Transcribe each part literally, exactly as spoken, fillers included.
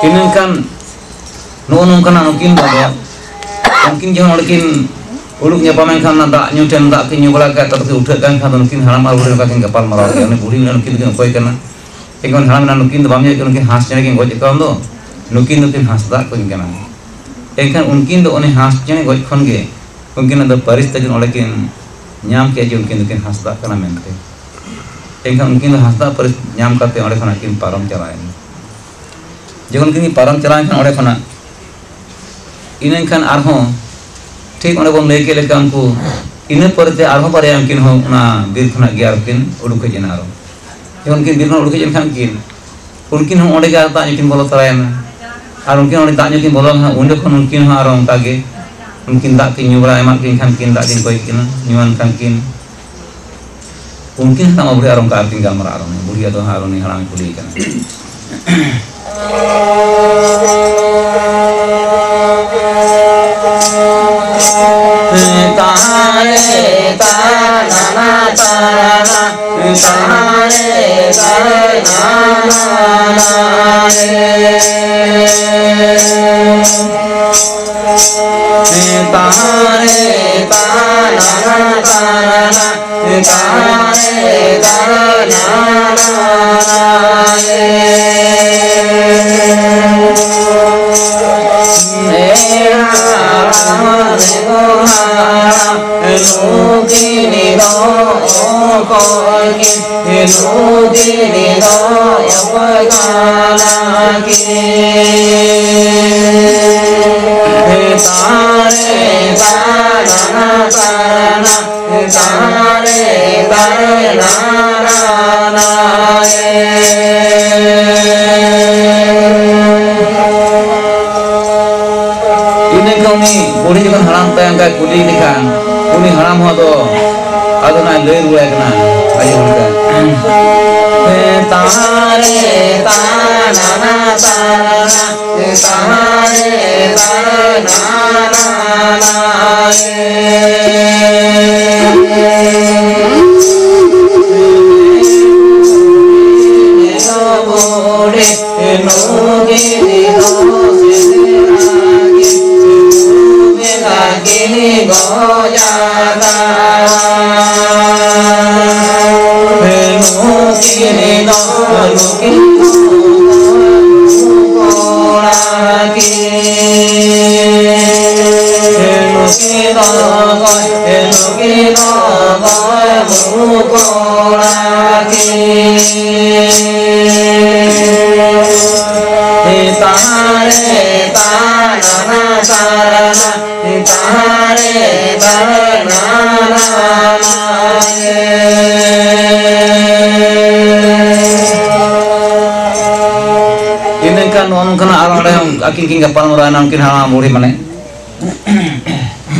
ᱤᱱᱟᱹᱠᱷᱟᱱ ᱱᱚᱜᱼᱚ ᱱᱚᱝᱠᱟᱱᱟᱜ ᱱᱩᱠᱤᱱ ᱫᱚ ᱟᱫᱚ, ᱩᱱᱠᱤᱱ ᱡᱚᱠᱷᱚᱱ ᱚᱸᱰᱮ ᱠᱤᱱ ᱩᱰᱩᱠ ᱧᱟᱯᱟᱢ ᱮᱱ ᱠᱷᱟᱱ, ᱚᱱᱟ ᱫᱟᱜ ᱧᱩ ᱴᱷᱮᱱ ᱫᱟᱜ ᱠᱤᱱ ᱧᱩ ᱵᱟᱲᱟ ᱠᱮᱫ, ᱛᱟᱨᱯᱚᱨᱮ ᱠᱤᱱ ᱩᱴᱷᱟᱹᱜ ᱠᱟᱱ ᱠᱷᱟᱱ ᱫᱚ ᱱᱩᱠᱤᱱ ᱦᱟᱲᱟᱢ ᱟᱨ ᱵᱩᱲᱦᱤ ᱱᱚᱝᱠᱟ ᱠᱤᱱ ᱜᱟᱯᱟᱞ ᱢᱟᱨᱟᱣ ᱠᱮᱫᱼᱟ, ᱩᱱᱤ ᱵᱩᱲᱦᱤ ᱢᱮᱱᱟ, "ᱱᱩᱠᱤᱱ ᱫᱚᱠᱤᱱ ᱚᱠᱚᱭ ᱠᱟᱱᱟ?" ᱮᱱᱠᱷᱟᱱ ᱦᱟᱲᱟᱢ ᱢᱮᱱᱟ, "ᱱᱩᱠᱤᱱ ᱫᱚ ᱵᱟᱢ ᱧᱮᱞᱮᱫ ᱠᱤᱱᱟ, ᱱᱩᱠᱤᱱ ᱦᱟᱸᱥ ᱪᱮᱬᱮ ᱠᱤᱱ ᱜᱚᱡ ᱟᱠᱟᱫ ᱫᱚ, ᱱᱩᱠᱤᱱ ᱫᱚᱠᱤᱱ ᱦᱟᱸᱥᱫᱟᱜ ᱠᱤᱱ ᱠᱟᱱᱟ᱾" ᱮᱱᱠᱷᱟᱱ ᱩᱱᱠᱤᱱ ᱫᱚ ᱩᱱᱤ ᱦᱟᱸᱥ ᱪᱮᱬᱮ ᱜᱚᱡ ᱠᱷᱚᱱ ᱜᱮ ᱩᱱᱠᱤᱱᱟᱜ ᱫᱚ ᱯᱟᱹᱨᱤᱥ ᱛᱟᱹᱠᱤᱱ ᱚᱸᱰᱮ ᱠᱤᱱ ᱧᱟᱢ ᱠᱮᱫᱼᱟ ᱡᱮ ᱩᱱᱠᱤᱱ ᱫᱚᱠᱤᱱ ᱦᱟᱸᱥᱫᱟᱜ ᱠᱟᱱᱟ ᱢᱮᱱᱛᱮ᱾ ᱮᱱᱠᱷᱟᱱ ᱩᱱᱠᱤᱱ ᱫᱚ ᱦᱟᱸᱥᱫᱟᱜ ᱯᱟᱹᱨᱤᱥ ᱧᱟᱢ ᱠᱟᱛᱮ ᱚᱸᱰᱮ ᱠᱷᱚᱱᱟᱜ ᱠᱤᱱ ᱯᱟᱨᱚᱢ ᱪᱟᱞᱟᱣᱮᱱᱟ᱾ ᱡᱚᱠᱷᱚᱱ ᱠᱤᱱ ᱯᱟᱨᱚᱢ ᱪᱟᱞᱟᱣ ᱮᱱᱠᱷᱟᱱ ᱚᱸᱰᱮ ᱠᱷᱚᱱᱟᱜ, ᱤᱱᱟᱹ ᱠᱷᱟᱱ ᱟᱨᱦᱚᱸ ᱴᱷᱤᱠ ᱚᱸᱰᱮ ᱵᱚᱱ ᱞᱟᱹᱭ ᱠᱮᱫ ᱞᱮᱠᱟ, ᱩᱱᱠᱩ ᱤᱱᱟᱹ ᱯᱚᱨᱮᱛᱮ ᱟᱨᱦᱚᱸ ᱵᱟᱨᱭᱟ ᱩᱱᱠᱤᱱ ᱦᱚᱸ ᱚᱱᱟ ᱵᱤᱨ ᱠᱷᱚᱱᱟᱜ ᱜᱮ ᱟᱨᱦᱚᱸ ᱠᱤᱱ ᱩᱰᱩᱠ ᱦᱮᱡ ᱮᱱᱟ᱾ ᱟᱨᱦᱚᱸ ᱡᱚᱠᱷᱚᱱ ᱠᱤᱱ ᱵᱤᱨ ᱠᱷᱚᱱᱟᱜ ᱩᱰᱩᱠ ᱦᱮᱡ ᱮᱱ ᱠᱷᱟᱱ ᱠᱤᱱ, ᱩᱱᱠᱤᱱ ᱦᱚᱸ ᱚᱸᱰᱮ ᱜᱮ ᱟᱨ ᱫᱟᱜ ᱧᱩ ᱠᱤᱱ ᱵᱚᱞᱚ ᱛᱚᱨᱟᱭᱮᱱᱟ᱾ ᱟᱨ ᱩᱱᱠᱤᱱ ᱚᱸᱰᱮ ᱫᱟᱜ ᱧᱩ ᱠᱤᱱ ᱵᱚᱞᱚ ᱞᱮᱱᱟ, ᱚᱸᱰᱮ ᱠᱷᱚᱱ ᱩᱱᱠᱤᱱ ᱦᱚᱸ ᱟᱨᱦᱚᱸ ᱚᱱᱠᱟ ᱜᱮ ᱩᱱᱠᱤᱱ ᱫᱟᱜ ᱠᱤᱱ ᱧᱩ ᱵᱟᱲᱟ ᱮᱢᱟᱫ ᱠᱤᱱ ᱠᱷᱟᱱ ᱠᱤᱱ ᱫᱟᱜ ᱠᱤᱱ ᱠᱚᱭ ᱠᱤᱱᱟ, ᱧᱩᱣᱟᱱ ᱠᱷᱟᱱ ᱠᱤᱱ ᱩᱱᱠᱤᱱ ᱦᱟᱲᱟᱢ ᱵᱩᱲᱦᱤ ᱟᱨ ᱚᱱᱠᱟ ᱟᱨ ᱠᱤᱱ ᱜᱟᱞᱢᱟᱨᱟᱜᱼᱟ, ᱟᱨ ᱩᱱᱤ ᱵᱩᱲᱦᱤ ᱟᱫᱚ ᱦᱟᱸᱜ ᱟᱨ ᱩᱱᱤ ᱦᱟᱲᱟᱢᱮ ᱠᱩᱞᱤᱭᱮ ᱠᱟᱱᱟ᱾ ᱛᱟᱦᱟᱨᱮ ᱛᱟᱱᱟᱱᱟ ᱛᱟᱱᱟ, ᱛᱟᱦᱟᱨᱮ ᱛᱟᱱᱟᱱᱟ ᱨᱮ᱾ ᱛᱟᱦᱟᱨᱮ ᱛᱟᱱᱟᱱᱟ ᱛᱟᱱᱟ, ᱛᱟᱦᱟᱨᱮ ᱛᱟᱱᱟᱱᱟ ᱨᱮ᱾ ᱮ ᱦᱟᱲᱟᱢ ᱨᱮ ᱜᱚ ᱦᱟᱲᱟᱢ, ᱱᱩᱠᱤᱱ ᱫᱚ ᱚᱠᱚᱭ ᱠᱤᱱ? ᱱᱩᱠᱤᱱ ᱫᱚ ᱚᱠᱚᱭ ᱠᱟᱱᱟ ᱠᱤᱱ? ᱛᱟᱨᱮ ᱛᱟᱨᱟᱱᱟ ᱛᱟᱨᱟᱱᱟ, ᱛᱟᱨᱮ ᱛᱟᱨᱮ ᱱᱟᱨᱟᱱᱟ ᱨᱮ᱾ ᱤᱱᱟᱹ ᱠᱷᱟᱱ ᱩᱱᱤ ᱵᱩᱲᱦᱤ ᱡᱚᱠᱷᱚᱱ ᱦᱟᱲᱟᱢ ᱛᱟᱭᱚᱢ ᱠᱟᱭ ᱠᱩᱞᱤ ᱞᱮᱠᱷᱟᱱ, ᱩᱱᱤ ᱦᱟᱲᱟᱢ ᱦᱚᱸ ᱟᱫᱚ ᱟᱫᱚ ᱱᱟᱜ ᱞᱟᱹᱭ ᱨᱩᱣᱟᱹᱲ ᱠᱟᱱᱟ ᱟᱭᱳ ᱦᱚᱲ ᱫᱚ᱾ ᱛᱟᱦᱟᱨᱮ ᱛᱟᱱᱟᱱᱟ ᱛᱟᱱᱟᱱᱟ, ᱛᱟᱦᱟᱨᱮ ᱛᱟᱱᱟᱱᱟ᱾ ᱤᱱᱟᱹᱠᱷᱟᱱ ᱱᱚᱜᱼᱚ ᱱᱚᱝᱠᱟᱱᱟᱜ ᱟᱨ ᱚᱸᱰᱮ ᱟᱹᱠᱤᱱ ᱠᱤᱱ ᱜᱟᱯᱟᱞ ᱢᱟᱨᱟᱣ ᱮᱱᱟ, ᱩᱱᱠᱤᱱ ᱦᱟᱲᱟᱢ ᱵᱩᱲᱦᱤ ᱢᱟᱱᱮ᱾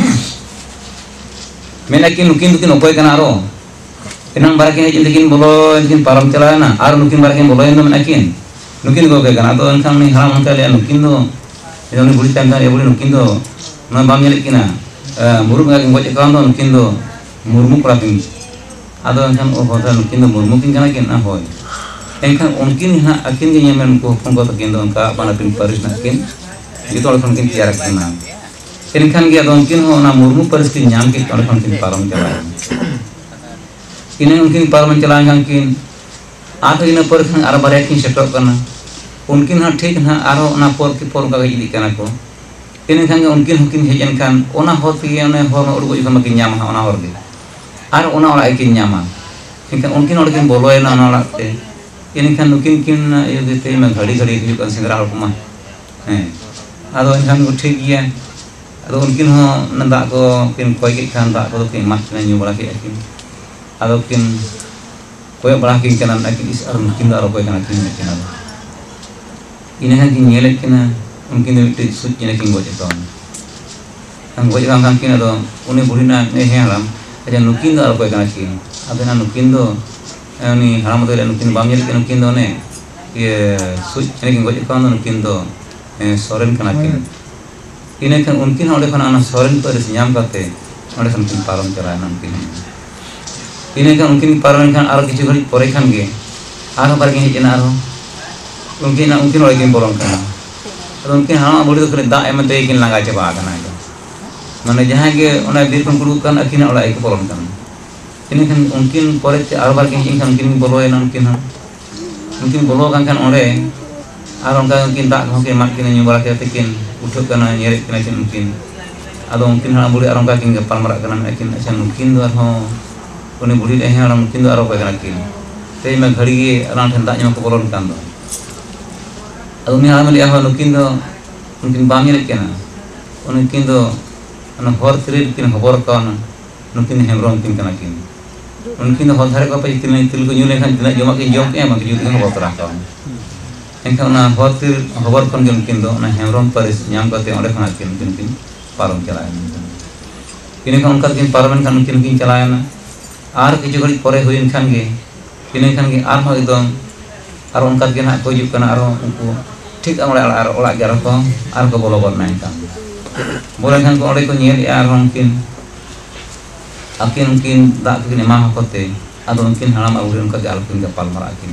ᱢᱮᱱᱟ ᱠᱤᱱ, ᱱᱩᱠᱤᱱ ᱫᱚᱠᱤᱱ ᱚᱠᱚᱭ ᱠᱟᱱᱟ ᱟᱨᱚ? ᱮᱱᱟᱝ ᱵᱟᱨᱭᱟ ᱠᱤᱱ ᱦᱮᱡ ᱮᱱ ᱛᱮᱠᱤᱱ ᱵᱚᱞᱚᱭᱮᱱ ᱛᱮᱠᱤᱱ ᱯᱟᱨᱚᱢ ᱪᱟᱞᱟᱣᱮᱱᱟ, ᱟᱨ ᱱᱩᱠᱤᱱ ᱵᱟᱨᱭᱟ ᱠᱤᱱ ᱵᱚᱞᱚᱭᱮᱱ ᱫᱚ ᱢᱮᱱᱟ ᱠᱤᱱ, ᱱᱩᱠᱤᱱ ᱫᱚ ᱚᱠᱚᱭ ᱠᱟᱱᱟ? ᱟᱫᱚ ᱮᱱᱠᱷᱟᱱ ᱩᱱᱤ ᱦᱟᱲᱟᱢ ᱚᱱᱠᱟ ᱞᱟᱹᱭᱟ, ᱱᱩᱠᱤᱱ ᱫᱚ, ᱩᱱᱤ ᱵᱩᱲᱦᱤ ᱛᱟᱭᱚᱢ ᱛᱮ, "ᱮ ᱵᱩᱲᱦᱤ, ᱱᱩᱠᱤᱱ ᱫᱚ ᱱᱚᱣᱟ ᱵᱟᱢ ᱧᱮᱞᱮᱫ ᱠᱤᱱᱟ? ᱮ, ᱢᱩᱨᱩᱫ ᱵᱚᱸᱜᱟ ᱠᱤᱱ ᱜᱚᱡ ᱟᱠᱟᱱ ᱫᱚ, ᱱᱩᱠᱤᱱ ᱫᱚ ᱢᱩᱨᱢᱩ ᱠᱚᱲᱟ ᱠᱤᱱ᱾" ᱟᱫᱚ ᱮᱱᱠᱷᱟᱱ, "ᱚ ᱦᱚ, ᱛᱟᱦᱞᱮ ᱱᱩᱠᱤᱱ ᱫᱚ ᱢᱩᱨᱢᱩ ᱠᱤᱱ ᱠᱟᱱᱟ ᱠᱤᱱ?" "ᱦᱳᱭ᱾" ᱮᱱᱠᱷᱟᱱ ᱩᱱᱠᱤᱱ ᱦᱟᱸᱜ ᱟᱹᱠᱤᱱ ᱜᱮ ᱧᱮᱞ ᱢᱮ, ᱩᱱᱠᱩ ᱦᱚᱯᱚᱱ ᱠᱚ ᱛᱟᱹᱠᱤᱱ ᱫᱚ ᱚᱱᱠᱟ ᱟᱯᱟᱱ ᱟᱹᱯᱤᱱ ᱯᱟᱹᱨᱤᱥ ᱨᱮᱱᱟᱜ ᱠᱤᱱ ᱡᱚᱛᱚ ᱦᱚᱲ ᱠᱷᱚᱱ ᱠᱤᱱ ᱛᱮᱭᱟᱨ ᱟᱹᱠᱤᱱᱟ᱾ ᱮᱱᱠᱷᱟᱱ ᱜᱮ ᱟᱫᱚ ᱩᱱᱠᱤᱱ ᱦᱚᱸ ᱚᱱᱟ ᱢᱩᱨᱢᱩ ᱯᱟᱹᱨᱤᱥ ᱠᱤᱱ ᱧᱟᱢ ᱠᱮᱫ ᱛᱮ ᱚᱸᱰᱮ ᱠᱷᱚᱱ ᱠᱤᱱ ᱯᱟᱨᱚᱢ ᱪᱟᱞᱟᱣᱮᱱᱟ᱾ ᱤᱱᱟᱹ ᱩᱱᱠᱤᱱ ᱯᱟᱨᱚᱢ ᱪᱟᱞᱟᱣ ᱮᱱ ᱠᱷᱟᱱ ᱠᱤᱱ, ᱟᱨᱦᱚᱸ ᱤᱱᱟᱹ ᱯᱚᱨᱮ ᱠᱷᱟᱱ ᱟᱨ ᱵᱟᱨᱭᱟ ᱠᱤᱱ ᱥᱮᱴᱮᱨᱚᱜ ᱠᱟᱱᱟ᱾ ᱩᱱᱠᱤᱱ ᱦᱚᱸ ᱴᱷᱤᱠ ᱱᱟᱦᱟᱜ ᱟᱨᱦᱚᱸ ᱚᱱᱟ ᱯᱚᱨ ᱠᱤ ᱯᱚᱨ ᱚᱱᱠᱟ ᱜᱮ ᱤᱫᱤᱜ ᱠᱟᱱᱟ ᱠᱚ᱾ ᱤᱱᱟᱹ ᱠᱷᱟᱱ ᱜᱮ ᱩᱱᱠᱤᱱ ᱦᱚᱸᱠᱤᱱ ᱦᱮᱡ ᱮᱱ ᱠᱷᱟᱱ ᱚᱱᱟ ᱦᱚᱨ ᱛᱮᱜᱮ ᱚᱱᱮ ᱦᱚᱨ ᱢᱟ ᱩᱰᱩᱠᱚᱜ ᱡᱚᱠᱷᱚᱱ ᱢᱟᱠᱤᱱ ᱧᱟᱢᱟ ᱦᱟᱸᱜ ᱚᱱᱟ ᱦᱚᱨ ᱜᱮ᱾ ᱟᱨ ᱚᱱᱟ ᱚᱲᱟᱜ ᱜᱮᱠᱤᱱ ᱧᱟᱢᱟ᱾ ᱮᱱᱠᱷᱟᱱ ᱩᱱᱠᱤᱱ ᱚᱸᱰᱮ ᱠᱤᱱ ᱵᱚᱞᱚᱭᱮᱱᱟ ᱚᱱᱟ ᱚᱲᱟᱜ ᱛᱮ᱾ ᱤᱱᱟᱹᱠᱷᱟᱱ ᱱᱩᱠᱤᱱ ᱠᱤᱱ ᱤᱭᱟᱹ ᱜᱮ ᱛᱮᱦᱮᱧ ᱢᱟ ᱜᱷᱟᱹᱲᱤ ᱜᱷᱟᱹᱲᱤ ᱦᱤᱡᱩᱜ ᱠᱟᱱ ᱥᱮᱸᱫᱽᱨᱟ ᱦᱚᱲ ᱠᱚᱢᱟ᱾ ᱦᱮᱸ᱾ ᱟᱫᱚ ᱮᱱᱠᱷᱟᱱ ᱠᱚ ᱴᱷᱤᱠ ᱜᱮᱭᱟ᱾ ᱟᱫᱚ ᱩᱱᱠᱤᱱ ᱦᱚᱸ ᱚᱱᱟ ᱫᱟᱜ ᱠᱚ ᱠᱤᱱ ᱠᱚᱭ ᱠᱮᱫ ᱠᱷᱟᱱ ᱫᱟᱜ ᱠᱚᱫᱚ ᱠᱤᱱ ᱮᱢᱟᱫ ᱠᱤᱱᱟ, ᱧᱩ ᱵᱟᱲᱟ ᱠᱮᱫᱼᱟ ᱠᱤᱱ᱾ ᱟᱫᱚ ᱠᱤᱱ ᱠᱚᱭᱚᱜ ᱵᱟᱲᱟ ᱠᱤᱱ ᱠᱟᱱᱟ, ᱢᱮᱱᱟ ᱠᱤᱱ, "ᱤᱥ, ᱟᱨ ᱱᱩᱠᱤᱱ ᱫᱚ ᱟᱨ ᱚᱠᱚᱭ ᱠᱟᱱᱟ ᱠᱤᱱ?" ᱢᱮᱱᱮᱫ ᱠᱤᱱᱟ ᱠᱚ᱾ ᱤᱱᱟᱹ ᱠᱷᱟᱱ ᱠᱤᱱ ᱧᱮᱞᱮᱫ ᱠᱤᱱᱟ, ᱩᱱᱠᱤᱱ ᱫᱚ ᱢᱤᱫᱴᱤᱡ ᱥᱩᱡ ᱪᱮᱬᱮ ᱠᱤᱱ ᱜᱚᱡ ᱟᱠᱟᱣᱱᱟ᱾ ᱠᱷᱟᱱ ᱜᱚᱡ ᱟᱠᱟᱱ ᱠᱷᱟᱱ ᱠᱤᱱ, ᱟᱫᱚ ᱩᱱᱤ ᱵᱩᱲᱦᱤ ᱢᱮᱱᱟ, "ᱮ ᱦᱮᱸ ᱦᱟᱲᱟᱢ, ᱟᱪᱪᱷᱟ, ᱱᱩᱠᱤᱱ ᱫᱚ ᱟᱨ ᱚᱠᱚᱭ ᱠᱟᱱᱟ ᱠᱤᱱ? ᱟᱫᱚ ᱱᱟ ᱱᱩᱠᱤᱱ ᱫᱚ, ᱮ, ᱩᱱᱤ ᱦᱟᱲᱟᱢ ᱫᱚ ᱞᱟᱹᱭᱟ, ᱱᱩᱠᱤᱱ ᱵᱟᱢ ᱧᱮᱞᱮᱫ ᱠᱤᱱᱟ? ᱱᱩᱠᱤᱱ ᱫᱚ ᱚᱱᱮ, ᱤᱭᱟᱹ, ᱥᱩᱡ ᱪᱮᱬᱮ ᱠᱤᱱ ᱜᱚᱡ ᱠᱚᱣᱟ, ᱱᱩᱠᱤᱱ ᱫᱚ, ᱮ, ᱥᱚᱨᱮᱱ ᱠᱟᱱᱟ ᱠᱤᱱ᱾ ᱤᱱᱟᱹᱠᱷᱟᱱ ᱩᱱᱠᱤᱱ ᱦᱚᱸ ᱚᱸᱰᱮ ᱠᱷᱚᱱ ᱚᱱᱟ ᱥᱚᱨᱮᱱ ᱯᱟᱹᱨᱤᱥ ᱧᱟᱢ ᱠᱟᱛᱮ ᱚᱸᱰᱮ ᱠᱷᱚᱱ ᱠᱤᱱ ᱯᱟᱨᱚᱢ ᱪᱟᱞᱟᱣᱮᱱᱟ ᱩᱱᱠᱤᱱ ᱦᱚᱸ᱾ ᱤᱱᱟᱹᱠᱷᱟᱱ ᱩᱱᱠᱤᱱ ᱯᱟᱨᱚᱢᱮᱱ ᱠᱷᱟᱱ ᱟᱨᱚ ᱠᱤᱪᱷᱩ ᱜᱷᱟᱹᱲᱤᱡ ᱯᱚᱨᱮ ᱠᱷᱟᱱ ᱜᱮ ᱟᱨᱦᱚᱸ ᱵᱟᱨ ᱠᱤᱱ ᱦᱮᱡ ᱮᱱᱟ ᱟᱨᱦᱚᱸ᱾ ᱩᱱᱠᱤᱱ, ᱩᱱᱠᱤᱱ ᱚᱲᱟᱜ ᱠᱤᱱ ᱵᱚᱞᱚᱱ ᱠᱟᱱᱟ᱾ ᱟᱫᱚ ᱩᱱᱠᱤᱱ ᱦᱟᱲᱟᱢ ᱵᱩᱲᱦᱤ ᱫᱚ ᱠᱷᱟᱹᱞᱤ ᱫᱟᱜ ᱮᱢ ᱛᱮᱜᱮ ᱠᱤᱱ ᱞᱟᱸᱜᱟ ᱪᱟᱵᱟ ᱟᱠᱟᱱᱟ᱾ ᱢᱟᱱᱮ ᱡᱟᱦᱟᱸᱭ ᱜᱮ ᱚᱱᱟ ᱵᱤᱨ ᱠᱷᱚᱱ ᱠᱚ ᱩᱰᱩᱠ ᱠᱟᱱ ᱟᱹᱠᱤᱱᱟᱜ ᱚᱲᱟᱜ ᱜᱮᱠᱚ ᱵᱚᱞᱚᱱ ᱠᱟᱱᱟ᱾ ᱤᱱᱟᱹᱠᱷᱟᱱ ᱩᱱᱠᱤᱱ ᱯᱚᱨᱮ ᱛᱮ ᱟᱨ ᱵᱟᱨ ᱠᱤᱱ ᱦᱮᱡ ᱮᱱ ᱠᱷᱟᱱ ᱩᱱᱠᱤᱱ ᱵᱚᱞᱚᱭᱮᱱᱟ ᱩᱱᱠᱤᱱ ᱦᱚᱸ᱾ ᱩᱱᱠᱤᱱ ᱵᱚᱞᱚ ᱟᱠᱟᱱ ᱠᱷᱟᱱ ᱚᱸᱰᱮ ᱟᱨ ᱚᱱᱠᱟ ᱩᱱᱠᱤᱱ ᱫᱟᱜ ᱠᱚᱦᱚᱸ ᱠᱤᱱ ᱮᱢᱟᱫ ᱠᱤᱱᱟ, ᱧᱩ ᱵᱟᱲᱟ ᱠᱟᱛᱮ ᱠᱤᱱ ᱩᱴᱷᱟᱹᱜ ᱠᱟᱱᱟ, ᱧᱮᱞᱮᱫ ᱠᱤᱱᱟ ᱠᱤᱱ ᱩᱱᱠᱤᱱ᱾ ᱟᱫᱚ ᱩᱱᱠᱤᱱ ᱦᱟᱲᱟᱢ ᱵᱩᱲᱦᱤ ᱟᱨ ᱚᱱᱠᱟ ᱠᱤᱱ ᱜᱟᱯᱟᱞ ᱢᱟᱨᱟᱜ ᱠᱟᱱᱟ, ᱢᱮᱱᱮᱫ ᱠᱤᱱ, "ᱟᱪᱪᱷᱟ, ᱱᱩᱠᱤᱱ ᱫᱚ ᱟᱨᱦᱚᱸ, ᱩᱱᱤ ᱵᱩᱲᱦᱤ ᱰᱟᱹᱦᱤ ᱦᱟᱲᱟᱢ, ᱱᱩᱠᱤᱱ ᱫᱚ ᱟᱨ ᱚᱠᱚᱭ ᱠᱟᱱᱟ ᱠᱤᱱ? ᱛᱮᱦᱮᱧ ᱢᱟ ᱜᱷᱟᱹᱲᱤ ᱜᱮ ᱟᱞᱟᱝ ᱴᱷᱮᱱ ᱫᱟᱜ ᱧᱩ ᱠᱚ ᱵᱚᱞᱚᱱ ᱠᱟᱱ ᱫᱚ?" ᱟᱫᱚ ᱩᱱᱤ ᱦᱟᱲᱟᱢ ᱞᱟᱹᱭᱮᱫᱼᱟ, "ᱦᱳᱭ, ᱱᱩᱠᱤᱱ ᱫᱚ, ᱱᱩᱠᱤᱱ ᱵᱟᱢ ᱧᱮᱞᱮᱫ ᱠᱤᱱᱟ? ᱩᱱᱠᱤᱱ ᱫᱚ ᱚᱱᱟ ᱦᱚᱨ ᱛᱤᱨᱤ ᱨᱮᱠᱤᱱ ᱦᱚᱵᱚᱨ ᱠᱟᱣᱱᱟ, ᱱᱩᱠᱤᱱ ᱦᱮᱢᱵᱨᱚᱢ ᱠᱤᱱ ᱠᱟᱱᱟ ᱠᱤᱱ᱾ ᱩᱱᱠᱤᱱ ᱫᱚ ᱦᱚᱨ ᱫᱷᱟᱨᱮ ᱠᱚ ᱯᱟᱪᱮ ᱛᱤᱱᱟᱹᱜ ᱛᱤᱞ ᱠᱚ ᱧᱩ ᱞᱮᱱᱠᱷᱟᱱ ᱛᱤᱱᱟᱹᱜ ᱡᱚᱢᱟᱜ ᱠᱤᱱ ᱡᱚᱢ ᱠᱮᱜᱼᱟ, ᱵᱟᱝ ᱠᱤᱪᱷᱩ ᱛᱮᱠᱤᱱ ᱦᱚᱵᱚᱨ ᱛᱚᱨᱟ ᱠᱟᱣᱱᱟ᱾ ᱮᱱᱠᱷᱟᱱ ᱚᱱᱟ ᱦᱚᱨ ᱛᱤᱨ ᱦᱚᱵᱚᱨ ᱠᱷᱚᱱ ᱜᱮ ᱩᱱᱠᱤᱱ ᱫᱚ ᱚᱱᱟ ᱦᱮᱢᱵᱨᱚᱢ ᱯᱟᱹᱨᱤᱥ ᱧᱟᱢ ᱠᱟᱛᱮ ᱚᱸᱰᱮ ᱠᱷᱚᱱᱟᱜ ᱠᱤᱱ, ᱩᱱᱠᱤᱱ ᱠᱤᱱ ᱯᱟᱨᱚᱢ ᱪᱟᱞᱟᱣᱮᱱᱟ᱾ ᱤᱱᱟᱹ ᱠᱷᱟᱱ ᱚᱱᱠᱟ ᱛᱮᱠᱤᱱ ᱯᱟᱨᱚᱢᱮᱱ ᱠᱷᱟᱱ ᱩᱱᱠᱤᱱ ᱦᱚᱸᱠᱤᱱ ᱪᱟᱞᱟᱣᱮᱱᱟ᱾ ᱟᱨ ᱠᱤᱪᱷᱩ ᱜᱷᱟᱹᱲᱤᱡ ᱯᱚᱨᱮ ᱦᱩᱭᱮᱱ ᱠᱷᱟᱱ ᱜᱮ, ᱤᱱᱟᱹ ᱠᱷᱟᱱ ᱜᱮ ᱟᱨᱦᱚᱸ ᱮᱠᱫᱚᱢ ᱟᱨ ᱚᱱᱠᱟ ᱜᱮ ᱱᱟᱦᱟᱜ ᱠᱚ ᱦᱤᱡᱩᱜ ᱠᱟᱱᱟ, ᱟᱨᱦᱚᱸ ᱩᱱᱠᱩ ᱴᱷᱤᱠ ᱚᱲᱟᱜ, ᱚᱲᱟᱜ, ᱚᱲᱟᱜ ᱜᱮ ᱟᱨᱦᱚᱸ ᱠᱚ, ᱟᱨᱦᱚᱸ ᱠᱚ ᱵᱚᱞᱚ ᱜᱚᱫ ᱮᱱᱟ᱾ ᱮᱱᱠᱷᱟᱱ ᱵᱚᱞᱚ ᱞᱮᱱᱠᱷᱟᱱ ᱠᱚ ᱚᱸᱰᱮ ᱠᱚ ᱧᱮᱞᱮᱜᱼᱟ, ᱟᱨᱦᱚᱸ ᱩᱱᱠᱤᱱ, ᱟᱹᱠᱤᱱ ᱩᱱᱠᱤᱱ ᱫᱟᱜ ᱠᱚᱠᱤᱱ ᱮᱢᱟ ᱟᱠᱚ ᱛᱮ, ᱟᱫᱚ ᱩᱱᱠᱤᱱ ᱦᱟᱲᱟᱢ ᱟᱨ ᱵᱩᱲᱦᱤ ᱚᱱᱠᱟ ᱜᱮ ᱟᱞᱚᱠᱤᱱ ᱜᱟᱯᱟᱞ ᱢᱟᱨᱟᱜ ᱟᱹᱠᱤᱱ᱾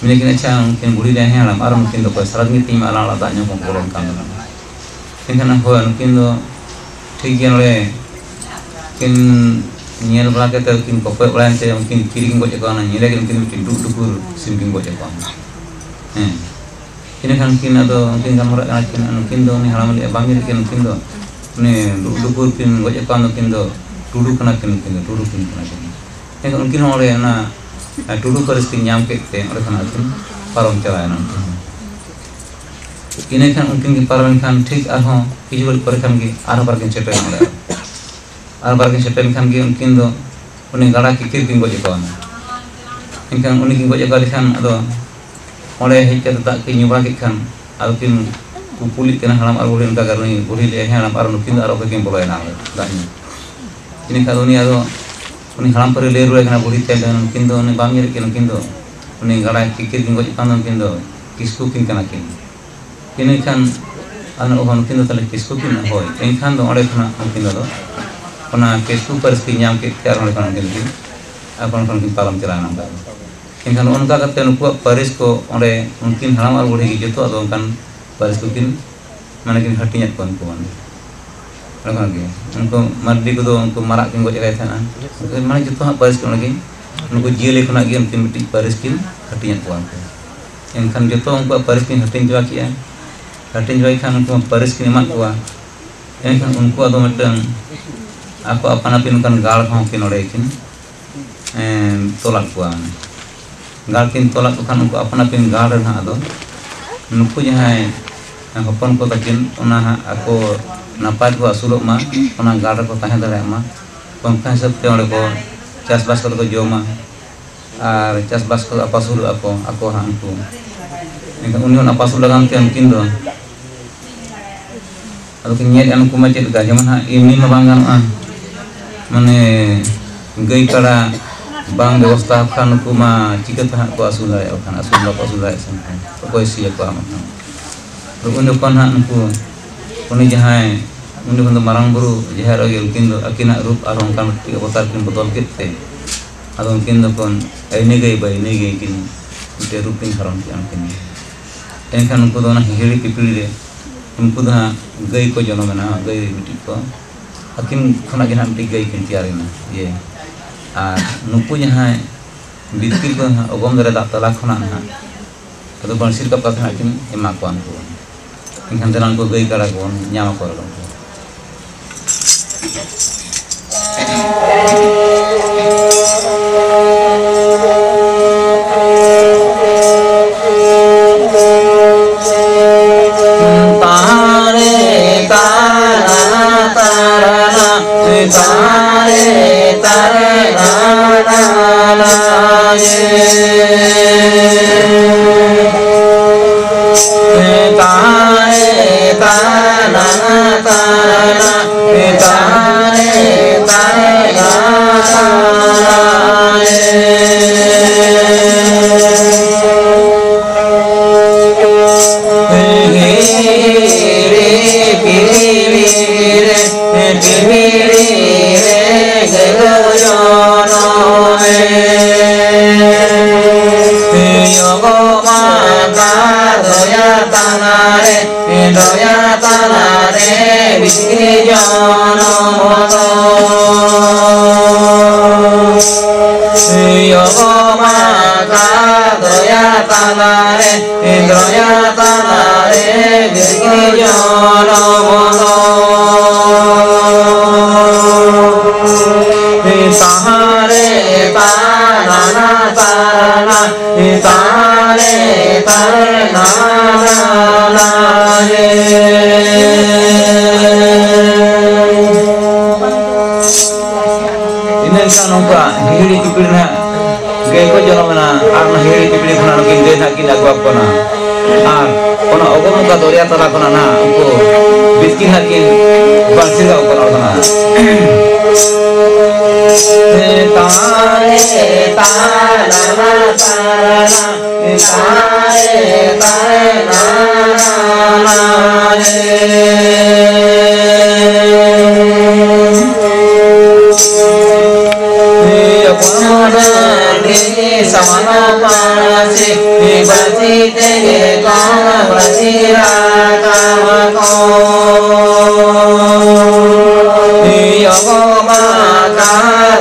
ᱢᱮᱱᱮᱫ ᱠᱤᱱ, "ᱟᱪᱪᱷᱟ, ᱩᱱᱠᱤᱱ ᱵᱩᱲᱦᱤ ᱰᱟᱹᱦᱤ ᱦᱟᱲᱟᱢ ᱟᱨ ᱩᱱᱠᱤᱱ ᱫᱚ ᱚᱠᱚᱭ? ᱥᱟᱨᱟ ᱫᱤᱱ ᱛᱮᱦᱮᱧ ᱢᱟ ᱟᱞᱟᱝ ᱚᱲᱟᱜ ᱫᱟᱜ ᱧᱩ ᱠᱚ ᱵᱚᱞᱚᱱ ᱠᱟᱱ ᱛᱟᱞᱟᱝ᱾" ᱮᱱᱠᱷᱟᱱ ᱦᱳᱭ, ᱩᱱᱠᱤᱱ ᱫᱚ ᱴᱷᱤᱠ ᱜᱮ ᱱᱚᱰᱮ ᱠᱤᱱ ᱧᱮᱞ ᱵᱟᱲᱟ ᱠᱟᱛᱮ ᱠᱤᱱ ᱠᱚᱯᱚᱭ ᱵᱟᱲᱟᱭᱮᱱ ᱛᱮ ᱩᱱᱠᱤᱱ ᱠᱤᱨᱤᱧ ᱜᱚᱡ ᱟᱠᱟᱱᱟ, ᱧᱮᱞᱮ ᱠᱤᱱ ᱩᱱᱠᱤᱱ ᱢᱤᱫᱴᱤᱱ ᱰᱩᱜ ᱰᱩᱠᱩᱨ ᱥᱤᱢ ᱠᱤᱱ ᱜᱚᱡ ᱟᱠᱟᱱᱟ᱾ ᱦᱮᱸ, ᱤᱱᱟᱹᱠᱷᱟᱱ ᱠᱤᱱ ᱟᱫᱚ ᱩᱱᱠᱤᱱ ᱜᱟᱞᱢᱟᱨᱟᱜ ᱠᱟᱱᱟ ᱠᱤᱱ, ᱱᱩᱠᱤᱱ ᱫᱚ ᱩᱱᱤ ᱦᱟᱲᱟᱢ ᱞᱟᱹᱭ ᱵᱟᱝ ᱧᱮᱞ ᱠᱤᱱ, ᱱᱩᱠᱤᱱ ᱫᱚ ᱩᱱᱤ ᱰᱩᱜ ᱰᱩᱠᱩᱨ ᱠᱤᱱ ᱜᱚᱡ ᱟᱠᱟᱱ ᱫᱚ ᱠᱤᱱ ᱫᱚ ᱴᱩᱰᱩ ᱠᱟᱱᱟ ᱠᱤᱱ, ᱱᱩᱠᱤᱱ ᱫᱚ ᱴᱩᱰᱩ ᱠᱤᱱ ᱠᱟᱱᱟ ᱠᱤᱱ᱾ ᱮᱱᱠᱷᱟᱱ ᱩᱱᱠᱤᱱ ᱦᱚᱸ ᱚᱸᱰᱮ ᱚᱱᱟ ᱴᱩᱰᱩ ᱯᱟᱹᱨᱤᱥ ᱠᱤᱱ ᱧᱟᱢ ᱠᱮᱫ ᱛᱮ ᱚᱸᱰᱮ ᱠᱷᱚᱱᱟᱜ ᱠᱤᱱ ᱯᱟᱨᱚᱢ ᱪᱟᱞᱟᱣᱮᱱᱟ ᱩᱱᱠᱤᱱ ᱦᱚᱸ᱾ ᱤᱱᱟᱹ ᱠᱷᱟᱱ ᱩᱱᱠᱤᱱ ᱠᱤᱱ ᱯᱟᱨᱚᱢᱮᱱ ᱠᱷᱟᱱ ᱴᱷᱤᱠ ᱟᱨᱦᱚᱸ ᱠᱤᱪᱷᱩ ᱜᱷᱟᱹᱲᱤᱡ ᱯᱚᱨᱮ ᱠᱷᱟᱱ ᱜᱮ ᱟᱨᱦᱚᱸ ᱵᱟᱨ ᱠᱤᱱ ᱥᱮᱴᱮᱨᱮᱱᱟ ᱚᱸᱰᱮ᱾ ᱟᱨ ᱵᱟᱨ ᱠᱤᱱ ᱥᱮᱴᱮᱨ ᱞᱮᱱ ᱠᱷᱟᱱ ᱜᱮ ᱩᱱᱠᱤᱱ ᱫᱚ ᱩᱱᱤ ᱜᱟᱰᱟ ᱠᱤᱠᱤᱨ ᱠᱤᱱ ᱜᱚᱡ ᱟᱠᱟᱣᱱᱟ᱾ ᱮᱱᱠᱷᱟᱱ ᱩᱱᱤ ᱠᱤᱱ ᱜᱚᱡ ᱟᱠᱟᱫᱮ ᱠᱷᱟᱱ ᱟᱫᱚ ᱚᱸᱰᱮ ᱦᱮᱡ ᱠᱟᱛᱮ ᱫᱟᱜ ᱠᱤᱱ ᱧᱩ ᱵᱟᱲᱟ ᱠᱮᱫ ᱠᱷᱟᱱ ᱟᱫᱚ ᱠᱤᱱ ᱠᱩᱯᱩᱞᱤᱜ ᱠᱟᱱᱟ ᱦᱟᱲᱟᱢ ᱟᱨ ᱵᱩᱲᱦᱤ, ᱚᱱᱠᱟ ᱜᱮ ᱩᱱᱤ ᱵᱩᱲᱦᱤ ᱞᱟᱹᱭᱟᱭ, "ᱦᱮᱸ ᱦᱟᱲᱟᱢ, ᱟᱨ ᱱᱩᱠᱤᱱ ᱫᱚ ᱟᱨ ᱚᱠᱚᱭ ᱠᱤᱱ ᱵᱚᱞᱚᱭᱮᱱᱟ ᱫᱟᱜ ᱧᱩ?" ᱤᱱᱟᱹ ᱠᱷᱟᱱ ᱩᱱᱤ ᱟᱫᱚ ᱩᱱᱤ ᱦᱟᱲᱟᱢ ᱯᱟᱹᱨᱤ ᱞᱟᱹᱭ ᱨᱩᱣᱟᱹᱲ ᱠᱟᱱᱟ ᱵᱩᱲᱦᱤ ᱛᱮ, ᱱᱩᱠᱤᱱ ᱫᱚ ᱩᱱᱤ ᱵᱟᱢ ᱧᱮᱞᱮᱫ ᱠᱤᱱᱟ, ᱱᱩᱠᱤᱱ ᱫᱚ ᱩᱱᱤ ᱜᱟᱰᱟ ᱠᱤᱠᱤᱨ ᱠᱤᱱ ᱜᱚᱡ ᱟᱠᱟᱱ ᱫᱚ, ᱩᱱᱠᱤᱱ ᱫᱚ ᱠᱤᱥᱠᱩ ᱠᱤᱱ ᱠᱟᱱᱟ ᱠᱤᱱ᱾ ᱤᱱᱟᱹ ᱠᱷᱟᱱ ᱟᱫᱚ ᱱᱩᱠᱤᱱ ᱫᱚ ᱛᱟᱦᱚᱞᱮ ᱠᱤᱥᱠᱩ ᱠᱤᱱ? ᱦᱳᱭ᱾ ᱮᱱᱠᱷᱟᱱ ᱫᱚ ᱚᱸᱰᱮ ᱠᱷᱚᱱᱟᱜ ᱩᱱᱠᱤᱱ ᱫᱚ ᱚᱱᱟ ᱠᱤᱥᱠᱩ ᱯᱟᱹᱨᱤᱥ ᱠᱤᱱ ᱧᱟᱢ ᱠᱮᱫ ᱛᱮ ᱟᱨ ᱚᱸᱰᱮ ᱠᱷᱚᱱ ᱩᱱᱠᱤᱱ ᱫᱚᱠᱤᱱ ᱟᱠᱚ ᱠᱷᱚᱱ ᱠᱤᱱ ᱯᱟᱨᱚᱢ ᱪᱟᱞᱟᱣᱮᱱᱟ ᱚᱱᱠᱟ ᱜᱮ᱾ ᱮᱱᱠᱷᱟᱱ ᱱᱚᱜᱼᱚ ᱱᱚᱝᱠᱟ ᱠᱟᱛᱮ ᱱᱩᱠᱩᱣᱟᱜ ᱯᱟᱹᱨᱤᱥ ᱠᱚ ᱚᱸᱰᱮ ᱩᱱᱠᱤᱱ ᱦᱟᱲᱟᱢ ᱟᱨ ᱵᱩᱲᱦᱤ ᱜᱮ ᱡᱚᱛᱚ ᱟᱫᱚ ᱚᱱᱠᱟᱱ ᱯᱟᱹᱨᱤᱥ ᱠᱚᱠᱤᱱ, ᱢᱟᱱᱮ ᱠᱤᱱ ᱦᱟᱹᱴᱤᱧᱟᱫ ᱠᱚᱣᱟ ᱩᱱᱠᱩ ᱢᱟᱱᱮ᱾ ᱚᱱᱟ ᱠᱷᱚᱱᱟᱜ ᱜᱮ ᱩᱱᱠᱩ ᱢᱟᱹᱨᱰᱤ ᱠᱚᱫᱚ ᱩᱱᱠᱩ ᱢᱟᱨᱟᱜ ᱠᱤᱱ ᱜᱚᱡ ᱟᱠᱟᱫ ᱛᱟᱦᱮᱱᱟ᱾ ᱩᱱᱠᱩ ᱢᱟᱱᱮ ᱡᱚᱛᱚ ᱦᱟᱸᱜ ᱯᱟᱹᱨᱤᱥ ᱠᱚ ᱚᱸᱰᱮ ᱜᱮ, ᱩᱱᱠᱩ ᱡᱤᱭᱟᱹᱞᱤ ᱠᱷᱚᱱᱟᱜ ᱜᱮ ᱩᱱᱠᱤᱱ ᱢᱤᱫᱴᱤᱡ ᱯᱟᱹᱨᱤᱥ ᱠᱤᱱ ᱦᱟᱹᱴᱤᱧᱟᱫ ᱠᱚᱣᱟ ᱩᱱᱠᱩ᱾ ᱮᱱᱠᱷᱟᱱ ᱡᱚᱛᱚ ᱩᱱᱠᱩᱣᱟᱜ ᱯᱟᱹᱨᱤᱥ ᱠᱤᱱ ᱦᱟᱹᱴᱤᱧ ᱪᱟᱵᱟ ᱠᱮᱜᱼᱟ᱾ ᱦᱟᱹᱴᱤᱧ ᱪᱟᱵᱟ ᱠᱮᱫ ᱠᱷᱟᱱ ᱩᱱᱠᱩ ᱯᱟᱹᱨᱤᱥ ᱠᱤᱱ ᱮᱢᱟᱫ ᱠᱚᱣᱟ᱾ ᱮᱱᱠᱷᱟᱱ ᱩᱱᱠᱩ ᱟᱫᱚ ᱢᱤᱫᱴᱟᱝ ᱟᱠᱚ ᱟᱯᱟᱱ ᱟᱹᱯᱤᱱ ᱚᱱᱠᱟᱱ ᱜᱟᱲ ᱦᱚᱸ ᱠᱤᱱ ᱚᱸᱰᱮ ᱠᱤᱱ ᱮᱸ, ᱛᱚᱞᱟᱫ ᱠᱚᱣᱟ᱾ ᱜᱟᱲ ᱠᱤᱱ ᱛᱚᱞᱟᱫ ᱠᱚ ᱠᱷᱟᱱ ᱩᱱᱠᱩ ᱟᱯᱟᱱ ᱟᱹᱯᱤᱱ ᱜᱟᱲ ᱨᱮ ᱱᱟᱦᱟᱜ ᱟᱫᱚ ᱱᱩᱠᱩ ᱡᱟᱦᱟᱸᱭ ᱦᱚᱯᱚᱱ ᱠᱚ ᱛᱟᱹᱠᱤᱱ ᱚᱱᱟ ᱦᱟᱸᱜ ᱟᱠᱚ ᱱᱟᱯᱟᱭ ᱠᱚ ᱟᱹᱥᱩᱞᱚᱜ ᱢᱟ, ᱚᱱᱟ ᱜᱟᱲ ᱨᱮᱠᱚ ᱛᱟᱦᱮᱸ ᱫᱟᱲᱮᱭᱟᱜ ᱢᱟ, ᱚᱱᱠᱟ ᱦᱤᱥᱟᱹᱵ ᱛᱮ ᱚᱸᱰᱮ ᱠᱚ ᱪᱟᱥᱵᱟᱥ ᱠᱟᱛᱮ ᱠᱚ ᱡᱚᱢᱟ ᱟᱨ ᱪᱟᱥᱵᱟᱥ ᱠᱚ ᱟᱯᱟᱥᱩᱞᱚᱜ ᱟᱠᱚ, ᱟᱠᱚ ᱦᱟᱸᱜ ᱩᱱᱠᱩ᱾ ᱮᱱᱠᱷᱟᱱ ᱩᱱᱤ ᱦᱚᱸ ᱟᱯᱟᱥᱩᱞ ᱞᱟᱹᱜᱤᱫ ᱛᱮ ᱩᱱᱠᱤᱱ ᱫᱚ ᱟᱫᱚ ᱠᱤᱱ ᱧᱮᱞᱮᱫᱼᱟ ᱱᱩᱠᱩ ᱢᱟ ᱪᱮᱫ ᱞᱮᱠᱟ, ᱡᱮᱢᱚᱱ ᱦᱟᱸᱜ ᱮᱢᱱᱤ ᱢᱟ ᱵᱟᱝ ᱜᱟᱱᱚᱜᱼᱟ, ᱢᱟᱱᱮ ᱜᱟᱹᱭ ᱠᱟᱰᱟ ᱵᱟᱝ ᱵᱮᱵᱚᱥᱛᱷᱟ ᱠᱷᱟᱱ ᱱᱩᱠᱩ ᱢᱟ ᱪᱤᱠᱟᱹᱛᱮ ᱦᱟᱸᱜ ᱠᱚ ᱟᱹᱥᱩᱞ ᱫᱟᱲᱮᱭᱟᱜᱼᱟ ᱠᱷᱟᱱ, ᱟᱹᱥᱩᱞ ᱵᱟᱠᱚ ᱟᱹᱥᱩᱞ ᱫᱟᱲᱮᱭᱟᱜ ᱠᱷᱟᱱ ᱚᱠᱚᱭ ᱥᱤᱭᱟᱠᱚᱣᱟ ᱚᱱᱟ ᱠᱷᱟᱱ? ᱟᱫᱚ ᱩᱱ ᱡᱚᱠᱷᱚᱱ ᱦᱟᱸᱜ ᱱᱩᱠᱩ, ᱩᱱᱤ ᱡᱟᱦᱟᱸᱭ, ᱩᱱ ᱡᱚᱠᱷᱚᱱ ᱫᱚ ᱢᱟᱨᱟᱝ ᱵᱩᱨᱩ ᱡᱟᱦᱮᱨ ᱟᱭᱳ ᱩᱱᱠᱤᱱ ᱫᱚ ᱟᱹᱠᱤᱱᱟᱜ ᱨᱩᱯ ᱟᱨ ᱚᱱᱠᱟᱱ ᱢᱤᱫᱴᱤᱡ ᱚᱵᱚᱛᱟᱨ ᱠᱤᱱ ᱵᱚᱫᱚᱞ ᱠᱮᱫ ᱛᱮ ᱟᱫᱚ ᱩᱱᱠᱤᱱ ᱫᱚ ᱠᱷᱚᱱ ᱟᱹᱭᱱᱟᱹ ᱜᱟᱹᱭ ᱵᱟᱹᱭᱱᱟᱹ ᱜᱟᱹᱭ ᱠᱤᱱ ᱢᱤᱫᱴᱮᱡ ᱨᱩᱯ ᱠᱤᱱ ᱫᱷᱟᱨᱚᱱ ᱠᱮᱫᱼᱟ ᱩᱱᱠᱤᱱ ᱫᱚ᱾ ᱮᱱᱠᱷᱟᱱ ᱩᱱᱠᱩ ᱫᱚ ᱚᱱᱟ ᱦᱤᱦᱤᱲᱤ ᱯᱤᱯᱤᱲᱤ ᱨᱮ ᱩᱱᱠᱩ ᱫᱚ ᱦᱟᱸᱜ ᱜᱟᱹᱭ ᱠᱚ ᱡᱚᱱᱚᱢᱮᱱᱟ, ᱜᱟᱹᱭ ᱢᱤᱫᱴᱤᱡ ᱠᱚ ᱟᱹᱠᱤᱱ ᱠᱷᱚᱱᱟᱜ ᱜᱮ ᱦᱟᱸᱜ ᱢᱤᱫᱴᱤᱡ ᱜᱟᱹᱭ ᱠᱤᱱ ᱛᱮᱭᱟᱨᱮᱱᱟ᱾ ᱤᱭᱟᱹ ᱟᱨ ᱱᱩᱠᱩ ᱡᱟᱦᱟᱸᱭ ᱵᱤᱛᱠᱤᱞ ᱠᱚ ᱦᱟᱸᱜ ᱚᱜᱚᱢ ᱫᱟᱨᱮ ᱫᱟᱜ ᱛᱟᱞᱟ ᱠᱷᱚᱱᱟᱜ ᱦᱟᱸᱜ ᱟᱫᱚ ᱵᱟᱹᱬᱥᱤ ᱨᱟᱠᱟᱵ ᱠᱟᱛᱮ ᱦᱟᱸᱜ ᱠᱤᱱ ᱮᱢᱟ ᱠᱚᱣᱟ ᱩᱱᱠᱩ᱾ ᱮᱱᱠᱷᱟᱱ ᱫᱮᱞᱟ ᱩᱱᱠᱩ ᱜᱟᱹᱭ ᱠᱟᱰᱟ ᱠᱚᱵᱚᱱ ᱧᱟᱢ ᱟᱠᱚ ᱨᱮ ᱩᱱᱠᱩ᱾ ᱯᱤᱯᱤᱲᱤ ᱨᱮ ᱜᱮᱞ ᱡᱚᱱᱚᱢ ᱮ᱾ ᱚᱜᱚᱢ ᱟᱠᱟᱫ ᱫᱚᱭᱟ ᱛᱟᱞᱟᱨᱮ, ᱫᱚᱭᱟ ᱛᱟᱞᱟᱨᱮ ᱵᱤᱥᱤ ᱡᱚᱱᱚᱢ ᱫᱚ᱾ ᱚᱜᱚᱢ ᱟᱠᱟᱫ ᱫᱚᱭᱟ ᱛᱟᱞᱟᱨᱮ, ᱫᱚᱭᱟ ᱛᱟᱞᱟᱨᱮ ᱵᱤᱥᱤ ᱡᱚᱱᱚᱢ ᱫᱚ᱾ ᱛᱟᱦᱟᱨᱮ ᱛᱟᱱᱟᱱᱟ ᱛᱟᱨᱟᱱᱟ, ᱛᱟᱦᱟᱨᱮ ᱛᱟᱨᱟᱱᱟ ᱨᱮ᱾ ᱤᱱᱟᱹ ᱠᱷᱟᱱ ᱱᱚᱝᱠᱟ ᱦᱤᱦᱤᱲᱤ ᱯᱤᱯᱤᱲᱤ ᱱᱟᱦᱟᱜ ᱜᱟᱹᱭ ᱠᱚ ᱡᱚᱱᱚᱢ ᱮᱱᱟ, ᱟᱨ ᱚᱱᱟ ᱦᱤᱦᱤᱲᱤ ᱯᱤᱯᱤᱲᱤ ᱠᱷᱚᱱᱟᱜ ᱱᱩᱠᱤᱱ ᱜᱟᱹᱭ ᱱᱟᱦᱟᱜ ᱠᱤᱱ ᱟᱹᱜᱩ ᱟᱠᱚ ᱠᱟᱱᱟ᱾ ᱟᱨ ᱚᱱᱟ ᱚᱜᱚᱢ ᱚᱠᱟ ᱫᱚᱨᱭᱟ ᱛᱟᱞᱟ ᱠᱷᱚᱱᱟᱜ ᱱᱟᱦᱟᱜ ᱩᱱᱠᱩ ᱵᱤᱥᱠᱤ ᱱᱟᱦᱟᱜ ᱠᱤᱱ ᱵᱟᱹᱲᱥᱤ ᱠᱟᱜ ᱠᱟᱱᱟ ᱚᱱᱟ᱾ ᱛᱟᱞᱮ ᱛᱟᱞᱟ ᱛᱟᱞᱟ᱾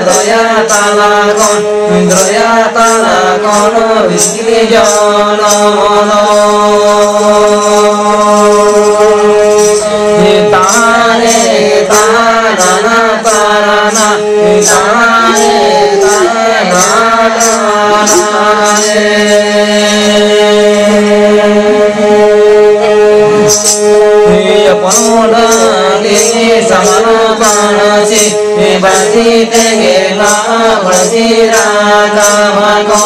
ᱫᱚᱭᱟ ᱛᱟᱞᱟ ᱠᱷᱚᱱ, ᱫᱚᱭᱟ ᱛᱟᱞᱟ ᱠᱷᱚᱱ ᱵᱤᱥᱠᱤ ᱡᱚᱱᱚᱢ ᱫᱚ᱾ ᱛᱟᱨᱮ ᱛᱟᱨᱟᱱᱟ ᱛᱟᱨᱟᱱᱟ, ᱛᱟᱨᱮ ᱛᱟᱨᱟᱱᱟ ᱨᱮ᱾ ᱦᱚᱯᱚᱱ ᱰᱟᱹᱝᱨᱤ ᱥᱟᱢᱟᱱᱚ ᱵᱟᱹᱲᱥᱤ, ᱵᱟᱹᱲᱥᱤ ᱛᱮᱜᱮ ᱞᱟᱦᱟ ᱵᱟᱹᱲᱥᱤ ᱨᱟᱠᱟᱵ ᱟᱠᱚ᱾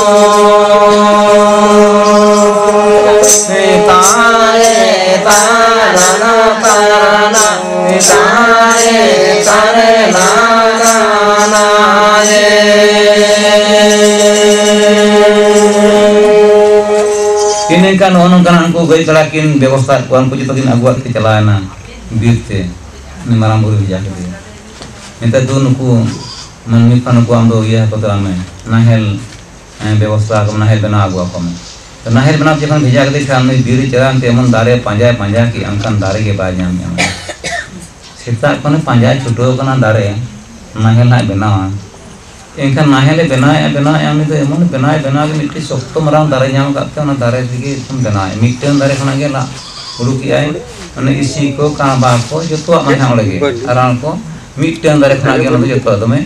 ᱛᱟᱨᱮ ᱛᱟᱨᱟᱱᱟ ᱛᱟᱨᱟᱱᱟ, ᱛᱟᱨᱮ ᱛᱟᱨᱮ ᱞᱟᱜᱟᱱᱟ ᱨᱮ᱾ ᱤᱱᱟᱹ ᱠᱷᱟᱱ ᱱᱚᱜᱼᱚ ᱱᱚᱝᱠᱟᱱᱟᱜ ᱩᱱᱠᱩ ᱜᱟᱹᱭ ᱠᱟᱰᱟ ᱠᱤᱱ ᱵᱮᱵᱚᱥᱛᱷᱟ ᱟᱫ ᱠᱚᱣᱟ, ᱩᱱᱠᱩ ᱡᱚᱛᱚ ᱠᱤᱱ ᱟᱹᱜᱩᱣᱟᱫ ᱛᱮ ᱪᱟᱞᱟᱣᱮᱱᱟ ᱵᱤᱨ ᱛᱮ᱾ ᱩᱱᱤ ᱢᱟᱨᱟᱝ ᱵᱩᱨᱩᱭ ᱵᱷᱮᱡᱟ ᱠᱮᱫᱮᱭᱟ᱾ ᱢᱮᱛᱟᱭ, "ᱫᱩ, ᱱᱩᱠᱩ ᱢᱟᱹᱱᱢᱤ ᱠᱷᱚᱱ ᱱᱩᱠᱩ ᱟᱢ ᱫᱚ ᱤᱭᱟᱹ ᱟᱠᱚ ᱛᱟᱞᱟᱝ ᱢᱮ, ᱱᱟᱦᱮᱞ, ᱮᱸ, ᱵᱮᱵᱚᱥᱛᱷᱟ ᱟᱠᱚ ᱢᱮ, ᱱᱟᱦᱮᱞ ᱵᱮᱱᱟᱣ ᱟᱹᱜᱩ ᱟᱠᱚ ᱢᱮ᱾" ᱛᱚ ᱱᱟᱦᱮᱞ ᱵᱮᱱᱟᱣ ᱡᱚᱠᱷᱚᱱ ᱵᱷᱮᱡᱟ ᱠᱮᱫᱮ ᱠᱷᱟᱱ, ᱩᱱᱤ ᱵᱤᱨ ᱨᱮ ᱪᱟᱞᱟᱣ ᱮᱱᱛᱮ ᱮᱢᱚᱱ ᱫᱟᱨᱮ ᱯᱟᱸᱡᱟᱭ ᱯᱟᱸᱡᱟ ᱠᱮᱫᱼᱟ, ᱚᱱᱠᱟᱱ ᱫᱟᱨᱮ ᱜᱮ ᱵᱟᱭ ᱧᱟᱢᱮᱫᱼᱟ᱾ ᱥᱮᱛᱟᱜ ᱠᱷᱚᱱᱮ ᱯᱟᱸᱡᱟᱭ ᱪᱷᱩᱴᱟᱹᱣ ᱟᱠᱟᱱᱟ ᱫᱟᱨᱮ, ᱱᱟᱦᱮᱞ ᱦᱟᱸᱜ ᱵᱮᱱᱟᱣᱟ᱾ ᱮᱱᱠᱷᱟᱱ ᱱᱟᱦᱮᱞᱮ ᱵᱮᱱᱟᱣᱮᱫᱼᱟ, ᱵᱮᱱᱟᱣᱮᱫᱼᱟ, ᱩᱱᱤ ᱫᱚ ᱮᱢᱚᱱ ᱵᱮᱱᱟᱣᱮ ᱵᱮᱱᱟᱣ ᱜᱮ, ᱢᱤᱫᱴᱤᱡ ᱥᱚᱠᱛᱚ ᱢᱟᱨᱟᱝ ᱫᱟᱨᱮ ᱧᱟᱢ ᱟᱠᱟᱫ ᱛᱮ ᱚᱱᱟ ᱫᱟᱨᱮ ᱨᱮᱜᱮ ᱮᱠᱫᱚᱢ ᱵᱮᱱᱟᱣᱮᱫᱼᱟ᱾ ᱢᱤᱫᱴᱟᱹᱝ ᱫᱟᱨᱮ ᱠᱷᱚᱱᱟᱜ ᱜᱮ ᱞᱟᱜ ᱩᱰᱩᱠᱮᱫᱼᱟᱭ, ᱚᱱᱮ ᱤᱥᱤ ᱠᱚ, ᱠᱟᱬᱵᱟ ᱠᱚ, ᱡᱚᱛᱚᱣᱟᱜ ᱢᱟᱱᱮ ᱚᱸᱰᱮ ᱜᱮ, ᱟᱨᱟᱬ ᱠᱚ, ᱢᱤᱫᱴᱟᱹᱝ ᱫᱟᱨᱮ ᱠᱷᱚᱱᱟᱜ ᱜᱮ ᱚᱱᱟ ᱫᱚ ᱡᱚᱛᱚᱣᱟᱜ ᱫᱚᱢᱮ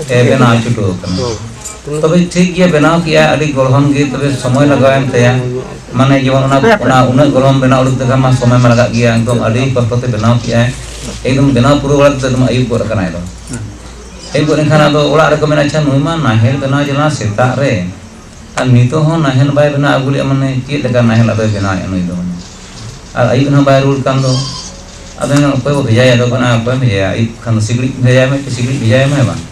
ᱮ ᱵᱮᱱᱟᱣ ᱪᱷᱩᱴᱟᱹᱣ ᱟᱠᱟᱱᱟ᱾ ᱛᱚᱵᱮ ᱴᱷᱤᱠ ᱜᱮᱭᱟ, ᱵᱮᱱᱟᱣ ᱠᱮᱜᱼᱟ, ᱟᱹᱰᱤ ᱜᱚᱲᱦᱚᱱ ᱜᱮ, ᱛᱚᱵᱮ ᱥᱚᱢᱚᱭ ᱞᱟᱜᱟᱣᱮᱱ ᱛᱟᱭᱟ᱾ ᱢᱟᱱᱮ ᱡᱮᱢᱚᱱ ᱚᱱᱟ, ᱚᱱᱟ ᱩᱱᱟᱹᱜ ᱜᱚᱲᱦᱚᱱ ᱵᱮᱱᱟᱣ ᱩᱰᱩᱠ ᱛᱮᱠᱷᱟᱱ ᱢᱟ ᱥᱚᱢᱚᱭ ᱢᱟ ᱞᱟᱜᱟᱜ ᱜᱮᱭᱟ, ᱮᱠᱫᱚᱢ ᱟᱹᱰᱤ ᱠᱚᱥᱴᱚ ᱛᱮ ᱵᱮᱱᱟᱣ ᱠᱮᱜᱼᱟᱭ᱾ ᱮᱠᱫᱚᱢ ᱵᱮᱱᱟᱣ ᱯᱩᱨᱟᱹᱣ ᱵᱟᱲᱟ ᱠᱟᱛᱮ ᱮᱠᱫᱚᱢ ᱟᱹᱭᱩᱵ ᱜᱚᱫ ᱟᱠᱟᱱᱟ ᱮᱠᱫᱚᱢ᱾ ᱦᱮᱡ ᱜᱚᱫ ᱮᱱᱠᱷᱟᱱ ᱟᱫᱚ ᱚᱲᱟᱜ ᱨᱮᱠᱚ ᱢᱮᱱᱟ, "ᱟᱪᱪᱷᱟ, ᱱᱩᱭ ᱢᱟ ᱱᱟᱦᱮᱞ ᱵᱮᱱᱟᱣ ᱪᱟᱞᱟᱣ ᱥᱮᱛᱟᱜ ᱨᱮ, ᱟᱨ ᱱᱤᱛᱚᱜ ᱦᱚᱸ ᱱᱟᱦᱮᱞ ᱵᱟᱭ ᱵᱮᱱᱟᱣ ᱟᱹᱜᱩ ᱞᱮᱫᱼᱟ, ᱢᱟᱱᱮ ᱪᱮᱫ ᱞᱮᱠᱟ ᱱᱟᱦᱮᱞ ᱟᱫᱚᱭ ᱵᱮᱱᱟᱣᱮᱫᱼᱟ ᱱᱩᱭ ᱫᱚ?" ᱟᱨ ᱟᱹᱭᱩᱵ ᱦᱚᱸ ᱵᱟᱭ ᱨᱩᱣᱟᱹᱲ ᱠᱟᱱ ᱫᱚ᱾ ᱟᱫᱚ ᱮᱱᱠᱷᱟᱱ ᱚᱠᱚᱭ ᱵᱚ ᱵᱷᱮᱡᱟᱭᱟ? ᱟᱫᱚ ᱠᱟᱱᱟ, ᱚᱠᱚᱭᱮᱢ ᱵᱷᱮᱡᱟᱭᱟ? ᱟᱹᱭᱩᱵ ᱠᱷᱟᱱ ᱫᱚ ᱥᱤᱠᱲᱤᱡ ᱵᱷᱮᱡᱟᱭ ᱢᱮ, ᱢᱤᱫᱴᱮᱱ ᱥᱤᱠᱲᱤᱡ ᱵᱷᱮᱡᱟᱭ ᱢᱮ, ᱦᱮᱸ ᱵᱟᱝ?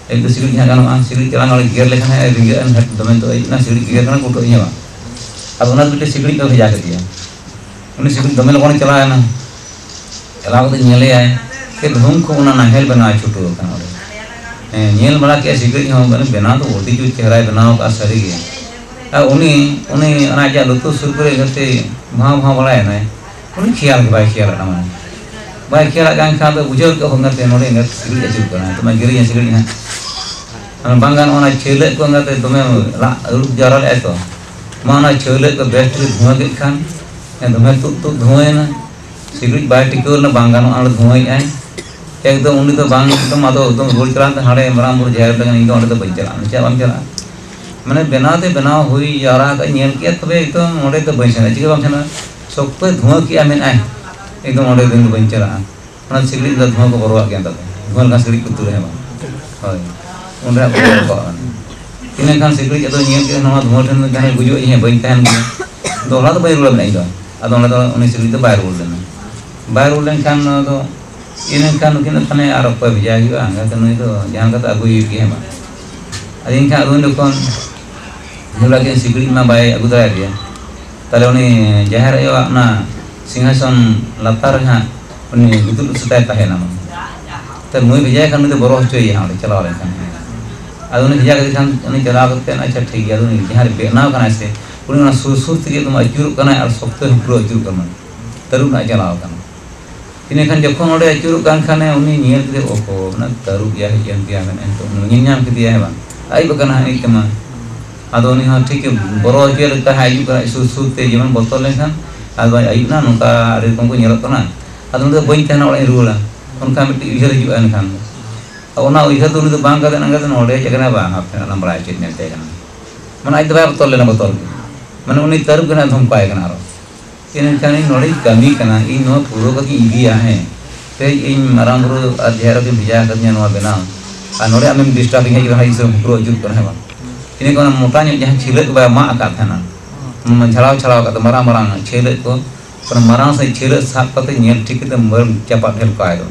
ᱟᱹᱭᱩᱵ ᱫᱚ ᱥᱤᱠᱲᱤᱡ ᱦᱟᱸᱜ ᱜᱟᱱᱚᱜᱼᱟ, ᱥᱤᱠᱲᱤᱡ ᱪᱟᱞᱟᱣ ᱱᱚᱰᱮ ᱜᱮᱨ ᱞᱮᱠᱷᱟᱱ ᱦᱟᱸᱜ ᱨᱤᱸᱜᱟᱹᱜ ᱟᱭ, ᱦᱟᱸᱜ ᱫᱚᱢᱮ ᱫᱚ ᱟᱹᱭᱩᱵ ᱮᱱᱟ, ᱥᱤᱠᱲᱤᱡ ᱜᱮᱨ ᱠᱟᱱᱟ, ᱠᱩᱴᱟᱹᱜ ᱤᱧ, ᱦᱮᱸ ᱵᱟᱝ? ᱟᱫᱚ ᱚᱱᱟ ᱫᱚ ᱢᱤᱫᱴᱮᱱ ᱥᱤᱠᱲᱤᱡ ᱫᱚ ᱵᱷᱮᱡᱟ ᱠᱮᱫᱮᱭᱟ᱾ ᱩᱱᱤ ᱥᱤᱠᱲᱤᱡ ᱫᱚᱢᱮ ᱞᱚᱜᱚᱱᱮ ᱪᱟᱞᱟᱣ ᱮᱱᱟ᱾ ᱪᱟᱞᱟᱣ ᱠᱟᱛᱮ ᱧᱮᱞᱮᱭᱟᱭ, ᱪᱮᱫ ᱦᱩᱢ ᱠᱚ ᱚᱱᱟ ᱱᱟᱦᱮᱞ ᱵᱮᱱᱟᱣ ᱪᱷᱩᱴᱟᱹᱣ ᱟᱠᱟᱱᱟ ᱚᱸᱰᱮ᱾ ᱦᱮᱸ, ᱧᱮᱞ ᱵᱟᱲᱟ ᱠᱮᱫᱼᱟ ᱥᱤᱠᱲᱤᱡ ᱦᱚᱸ, ᱵᱮᱱᱟᱣ ᱫᱚ ᱟᱹᱰᱤ ᱡᱩᱛ ᱪᱮᱦᱨᱟᱭ ᱵᱮᱱᱟᱣ ᱟᱠᱟᱫᱼᱟ ᱥᱟᱹᱨᱤ ᱜᱮ᱾ ᱟᱨ ᱩᱱᱤ, ᱩᱱᱤ ᱚᱱᱟ ᱟᱡᱟᱜ ᱞᱩᱛᱩᱨ ᱥᱩᱨ ᱠᱚᱨᱮ ᱡᱟᱛᱮ ᱵᱷᱟᱶ ᱵᱷᱟᱶ ᱵᱟᱲᱟᱭᱮᱱᱟᱭ, ᱩᱱᱤ ᱠᱷᱮᱭᱟᱞ ᱜᱮ ᱵᱟᱭ ᱠᱷᱮᱭᱟᱞᱟᱜ ᱠᱟᱱᱟ᱾ ᱵᱟᱭ ᱠᱷᱮᱭᱟᱞᱟᱜ ᱠᱟᱱ ᱠᱷᱟᱱ ᱫᱚ ᱵᱩᱡᱷᱟᱹᱣ ᱠᱮᱫ ᱦᱚᱸ ᱜᱟᱛᱮ ᱱᱚᱰᱮ ᱜᱟᱛᱮ ᱥᱤᱠᱲᱤᱡ ᱟᱹᱪᱩᱨ ᱠᱟᱱᱟ, ᱛᱚ ᱢᱟ ᱜᱤᱨᱤᱧᱟ ᱥᱤᱠᱲᱤᱡ ᱦᱟᱸᱜ᱾ ᱟᱨ ᱵᱟᱝ ᱜᱟᱱᱚᱜᱼᱟ, ᱚᱱᱟ ᱪᱷᱟᱹᱣᱞᱟᱹᱜ ᱠᱚ ᱜᱟᱛᱮ ᱫᱚᱢᱮ ᱞᱟᱜ ᱟᱹᱨᱩᱵ ᱡᱟᱣᱨᱟ ᱞᱮᱫᱼᱟᱭ ᱛᱚ, ᱢᱟ ᱚᱱᱟ ᱪᱷᱟᱹᱣᱞᱟᱹᱜ ᱠᱚ ᱵᱮᱥ ᱴᱷᱤᱠ ᱫᱷᱩᱣᱟᱹ ᱠᱮᱫ ᱠᱷᱟᱱ, ᱦᱮᱸ, ᱫᱚᱢᱮ ᱛᱩᱫ ᱛᱩᱫ ᱫᱷᱩᱣᱟᱹᱭᱮᱱᱟ᱾ ᱥᱤᱠᱲᱤᱡ ᱵᱟᱭ ᱴᱤᱠᱟᱹᱣ ᱞᱮᱱᱟ, ᱵᱟᱝ ᱜᱟᱱᱚᱜᱼᱟ, ᱚᱸᱰᱮ ᱫᱷᱩᱣᱟᱹᱭᱮᱫᱼᱟᱭ᱾ ᱮᱠᱫᱚᱢ ᱩᱱᱤ ᱫᱚ ᱵᱟᱝ, ᱮᱠᱫᱚᱢ ᱟᱫᱚ ᱮᱠᱫᱚᱢ ᱨᱩᱣᱟᱹᱲ ᱪᱟᱞᱟᱣ ᱮᱱᱛᱮ ᱦᱟᱸᱰᱮ ᱢᱟᱨᱟᱝ ᱵᱩᱨᱩ ᱡᱟᱦᱮᱨ ᱨᱮ, ᱤᱧ ᱫᱚ ᱚᱸᱰᱮ ᱫᱚ ᱵᱟᱹᱧ ᱪᱟᱞᱟᱜᱼᱟ, ᱪᱮᱫᱟᱜ ᱵᱟᱢ ᱪᱟᱞᱟᱜᱼᱟ? ᱢᱟᱱᱮ ᱵᱮᱱᱟᱣ ᱛᱮ ᱵᱮᱱᱟᱣ ᱦᱩᱭ ᱡᱟᱣᱨᱟ ᱟᱠᱟᱫ, ᱧᱮᱞ ᱠᱮᱫᱼᱟ, ᱛᱚᱵᱮ ᱮᱠᱫᱚᱢ ᱚᱸᱰᱮ ᱫᱚ ᱵᱟᱹᱧ ᱥᱮᱱᱚᱜᱼᱟ, ᱪᱤᱠᱟᱹ ᱵᱟᱢ ᱥᱮᱱᱚᱜᱼᱟ? ᱥᱚᱠᱛᱚᱭ ᱫᱷᱩᱣᱟᱹ ᱠᱮᱜᱼᱟ ᱢᱮᱱᱟᱭ, ᱮᱠᱫᱚᱢ ᱚᱸᱰᱮ ᱫᱚ ᱵᱟᱹᱧ ᱪᱟᱞᱟᱜᱼᱟ᱾ ᱚᱱᱟ ᱥᱤᱠᱲᱤᱡ ᱫᱚ ᱫᱷᱩᱣᱟᱹ ᱠᱚ ᱵᱚᱨᱚᱣᱟᱜ ᱜᱮᱭᱟ, ᱫᱷᱩᱣᱟᱹ ᱞᱮᱠᱷᱟᱱ ᱥᱤᱠᱲᱤᱡ ᱠᱚ ᱛᱩᱨᱟ, ᱦᱮᱸ ᱵᱟᱝ? ᱦᱳᱭ, ᱚᱸᱰᱮ ᱦᱟᱸᱜ ᱠᱚ ᱵᱚᱨᱚ ᱠᱚᱜᱼᱟ᱾ ᱤᱱᱟᱹ ᱠᱷᱟᱱ ᱥᱤᱠᱲᱤᱡ ᱟᱫᱚ ᱧᱮᱞ ᱠᱮᱫ, ᱱᱚᱣᱟ ᱫᱷᱩᱣᱟᱹ ᱴᱷᱮᱱ ᱫᱚ ᱡᱟᱦᱟᱸᱭ ᱜᱩᱡᱩᱜ ᱤᱧ ᱵᱟᱹᱧ ᱛᱟᱦᱮᱱ ᱜᱮᱭᱟ, ᱫᱚᱦᱲᱟ ᱫᱚ ᱵᱟᱹᱧ ᱨᱩᱣᱟᱹᱲ ᱞᱮᱱᱟ ᱤᱧ ᱫᱚ᱾ ᱟᱫᱚ ᱚᱸᱰᱮ ᱫᱚ ᱩᱱᱤ ᱥᱤᱠᱲᱤᱡ ᱫᱚ ᱵᱟᱭ ᱨᱩᱣᱟᱹᱲ ᱞᱮᱱᱟ᱾ ᱵᱟᱭ ᱨᱩᱣᱟᱹᱲ ᱞᱮᱱᱠᱷᱟᱱ ᱱᱚᱣᱟ ᱫᱚ, ᱤᱱᱟᱹ ᱠᱷᱟᱱ ᱱᱩᱠᱤᱱ ᱫᱚ ᱛᱟᱦᱞᱮ ᱟᱨ ᱚᱠᱚᱭ ᱵᱷᱮᱡᱟᱭ ᱦᱩᱭᱩᱜᱼᱟ? ᱮᱱᱠᱷᱟᱱ ᱱᱩᱭ ᱫᱚ ᱡᱟᱦᱟᱸ ᱞᱮᱠᱟᱛᱮ ᱟᱹᱜᱩᱭ ᱦᱩᱭᱩᱜ ᱜᱮᱭᱟ, ᱦᱮᱸ ᱵᱟᱝ? ᱟᱫᱚ ᱮᱱᱠᱷᱟᱱ ᱟᱫᱚ ᱩᱱ ᱡᱚᱠᱷᱚᱱ ᱧᱮᱞ ᱠᱮᱫ ᱥᱤᱠᱲᱤᱡ ᱢᱟ ᱵᱟᱭ ᱟᱹᱜᱩ ᱫᱟᱲᱮᱭᱟᱫᱮᱭᱟ, ᱛᱟᱦᱞᱮ ᱩᱱᱤ ᱡᱟᱦᱮᱨ ᱟᱭᱳᱣᱟᱜ ᱚᱱᱟ ᱥᱤᱝᱦᱟᱥᱚᱱ ᱞᱟᱛᱟᱨ ᱨᱮ ᱦᱟᱸᱜ ᱩᱱᱤ ᱜᱩᱛᱩᱞ ᱥᱮᱛᱟᱭ ᱛᱟᱦᱮᱱᱟ᱾ ᱛᱚ ᱱᱩᱭ ᱵᱷᱮᱡᱟᱭ ᱠᱷᱟᱱ ᱩᱱᱤ ᱫᱚ ᱵᱚᱨᱚ ᱦᱚᱪᱚᱭᱮᱭᱟ ᱚᱸᱰᱮ ᱪᱟᱞᱟᱣ ᱞᱮᱱᱠᱷᱟᱱ᱾ ᱟᱫᱚ ᱩᱱᱤ ᱵᱷᱮᱡᱟ ᱠᱮᱫᱮ ᱠᱷᱟᱱ ᱩᱱᱤ ᱪᱟᱞᱟᱣ ᱠᱟᱛᱮ, ᱟᱪᱪᱷᱟ ᱴᱷᱤᱠ ᱜᱮᱭᱟ, ᱟᱫᱚ ᱩᱱᱤ ᱡᱟᱦᱟᱸ ᱨᱮ ᱵᱮᱱᱟᱣ ᱠᱟᱱᱟᱭ ᱥᱮ, ᱩᱱᱤ ᱚᱱᱟ ᱥᱩᱨ ᱥᱩᱨ ᱛᱮᱜᱮ ᱮᱠᱫᱚᱢ ᱟᱹᱪᱩᱨᱚᱜ ᱠᱟᱱᱟᱭ ᱟᱨ ᱥᱚᱠᱛᱚ ᱦᱩᱠᱨᱟᱹ ᱟᱹᱪᱩᱨᱚᱜ ᱠᱟᱱᱟ᱾ ᱛᱟᱹᱨᱩᱵ ᱱᱟᱜ ᱪᱟᱞᱟᱣ ᱠᱟᱱᱟ᱾ ᱤᱱᱟᱹ ᱠᱷᱟᱱ ᱡᱚᱠᱷᱚᱱ ᱚᱸᱰᱮ ᱟᱹᱪᱩᱨᱚᱜ ᱠᱟᱱ ᱠᱷᱟᱱᱮ ᱩᱱᱤ ᱧᱮᱞ ᱠᱮᱫᱮ, ᱚᱠᱚ ᱚᱱᱟ ᱛᱟᱹᱨᱩᱵ ᱭᱟ ᱦᱮᱡ ᱮᱱ ᱜᱮᱭᱟ ᱢᱮᱱᱮ, ᱱᱤᱛᱚᱜ ᱩᱱᱤ ᱧᱮᱞ ᱧᱟᱢ ᱠᱮᱫᱮᱭᱟ, ᱦᱮᱸ ᱵᱟᱝ? ᱟᱹᱭᱩᱵ ᱟᱠᱟᱱᱟ ᱦᱟᱸᱜ ᱮᱱᱮᱡ ᱛᱮᱢᱟ᱾ ᱟᱫᱚ ᱩᱱᱤ ᱦᱚᱸ ᱴᱷᱤᱠ ᱵᱚᱨᱚ ᱦᱚᱪᱚᱭ ᱞᱮᱠᱟ ᱦᱟᱸᱜ ᱦᱤᱡᱩᱜ ᱠᱟᱱᱟ, ᱥᱩᱨ ᱥᱩᱨ ᱛᱮ ᱡᱮᱢᱚᱱ ᱵᱚᱛᱚᱨ ᱞᱮᱱᱠᱷᱟᱱ, ᱟᱫᱚ ᱟᱹᱭᱩᱵ ᱱᱟ ᱱᱚᱝᱠᱟ ᱟᱹᱰᱤ ᱨᱚᱠᱚᱢ ᱠᱚ ᱧᱮᱞᱚᱜ ᱠᱟᱱᱟ᱾ ᱟᱫᱚ ᱩᱱᱤ ᱫᱚ ᱵᱟᱹᱧ ᱛᱟᱦᱮᱱᱟ, ᱚᱲᱟᱜ ᱤᱧ ᱨᱩᱣᱟᱹᱲᱟ, ᱚᱱᱠᱟ ᱢᱤᱫᱴᱤᱡ ᱩᱭᱦᱟᱹᱨ ᱦᱤᱡᱩᱜᱼᱟ᱾ ᱮᱱᱠᱷᱟᱱ ᱟᱫᱚ ᱚᱱᱟ ᱩᱭᱦᱟᱹᱨ ᱫᱚ ᱩᱱᱤ ᱫᱚ ᱵᱟᱝ ᱠᱟᱛᱮ ᱱᱚᱰᱮ ᱪᱮᱫ ᱠᱟᱱᱟ, ᱵᱟᱝ ᱦᱟᱯᱮ ᱚᱱᱟ ᱵᱟᱲᱟᱭ ᱦᱚᱪᱚᱭᱮᱫ ᱢᱮ ᱛᱟᱦᱮᱸ ᱠᱟᱱᱟ᱾ ᱢᱟᱱᱮ ᱟᱡ ᱫᱚ ᱵᱟᱭ ᱵᱚᱛᱚᱨ ᱞᱮᱱᱟ, ᱵᱚᱛᱚᱨ ᱜᱮ᱾ ᱢᱟᱱᱮ ᱩᱱᱤ ᱛᱟᱹᱨᱩᱵ ᱜᱮ ᱱᱟᱜ ᱫᱷᱚᱢᱠᱟᱭ ᱠᱟᱱᱟ ᱟᱨᱚ᱾ ᱤᱱᱟᱹᱠᱷᱟᱱ ᱤᱧ ᱱᱚᱰᱮᱧ ᱠᱟᱹᱢᱤ ᱠᱟᱱᱟ, ᱤᱧ ᱱᱚᱣᱟ ᱯᱩᱨᱟᱹᱣ ᱠᱟᱛᱮᱧ ᱤᱫᱤᱭᱟ, ᱦᱮᱸ᱾ ᱛᱮᱦᱮᱧ ᱤᱧ ᱢᱟᱨᱟᱝ ᱵᱩᱨᱩ ᱟᱨ ᱡᱟᱦᱮᱨ ᱟᱭᱳ ᱠᱤᱱ ᱵᱷᱮᱡᱟ ᱟᱠᱟᱫᱤᱧᱟ ᱱᱚᱣᱟ ᱵᱮᱱᱟᱣ, ᱟᱨ ᱱᱚᱰᱮ ᱟᱢᱮᱢ ᱰᱤᱥᱴᱟᱵᱤᱧᱟ, ᱦᱮᱡ ᱠᱟᱱᱟ, ᱤᱧ ᱥᱮᱫ ᱮᱢ ᱦᱩᱠᱨᱚ ᱟᱹᱪᱩᱨᱚᱜ ᱠᱟᱱᱟ, ᱦᱮᱸ ᱵᱟᱝ? ᱤᱱᱟᱹ ᱠᱷᱚᱱ ᱢᱚᱴᱟ ᱧᱚᱜ ᱡᱟᱦᱟᱸ ᱪᱷᱤᱞᱟᱹᱜ ᱠᱚ ᱵᱟᱭ ᱢᱟᱜ ᱟᱠᱟᱫ ᱛᱟᱦᱮᱱᱟ, ᱚᱱᱟ ᱡᱷᱟᱲᱟᱣ ᱪᱷᱟᱲᱟᱣ ᱟᱠᱟᱫ ᱛᱟᱦᱮᱱᱟ, ᱢᱟᱨᱟᱝ ᱢᱟᱨᱟᱝ ᱪᱷᱤᱞᱟᱹᱜ ᱠᱚ, ᱚᱱᱟ ᱢᱟᱨᱟᱝ ᱥᱟᱺᱦᱤᱡ ᱪᱷᱤᱞᱟᱹᱜ ᱥᱟᱵ ᱠᱟᱛᱮ ᱧᱮᱞ ᱴᱷᱤᱠ ᱠᱟᱛᱮ ᱢᱟᱹᱨ ᱪᱟᱯᱟᱫ ᱰᱷᱮᱨ ᱠᱟᱜᱼᱟᱭ ᱫᱚ᱾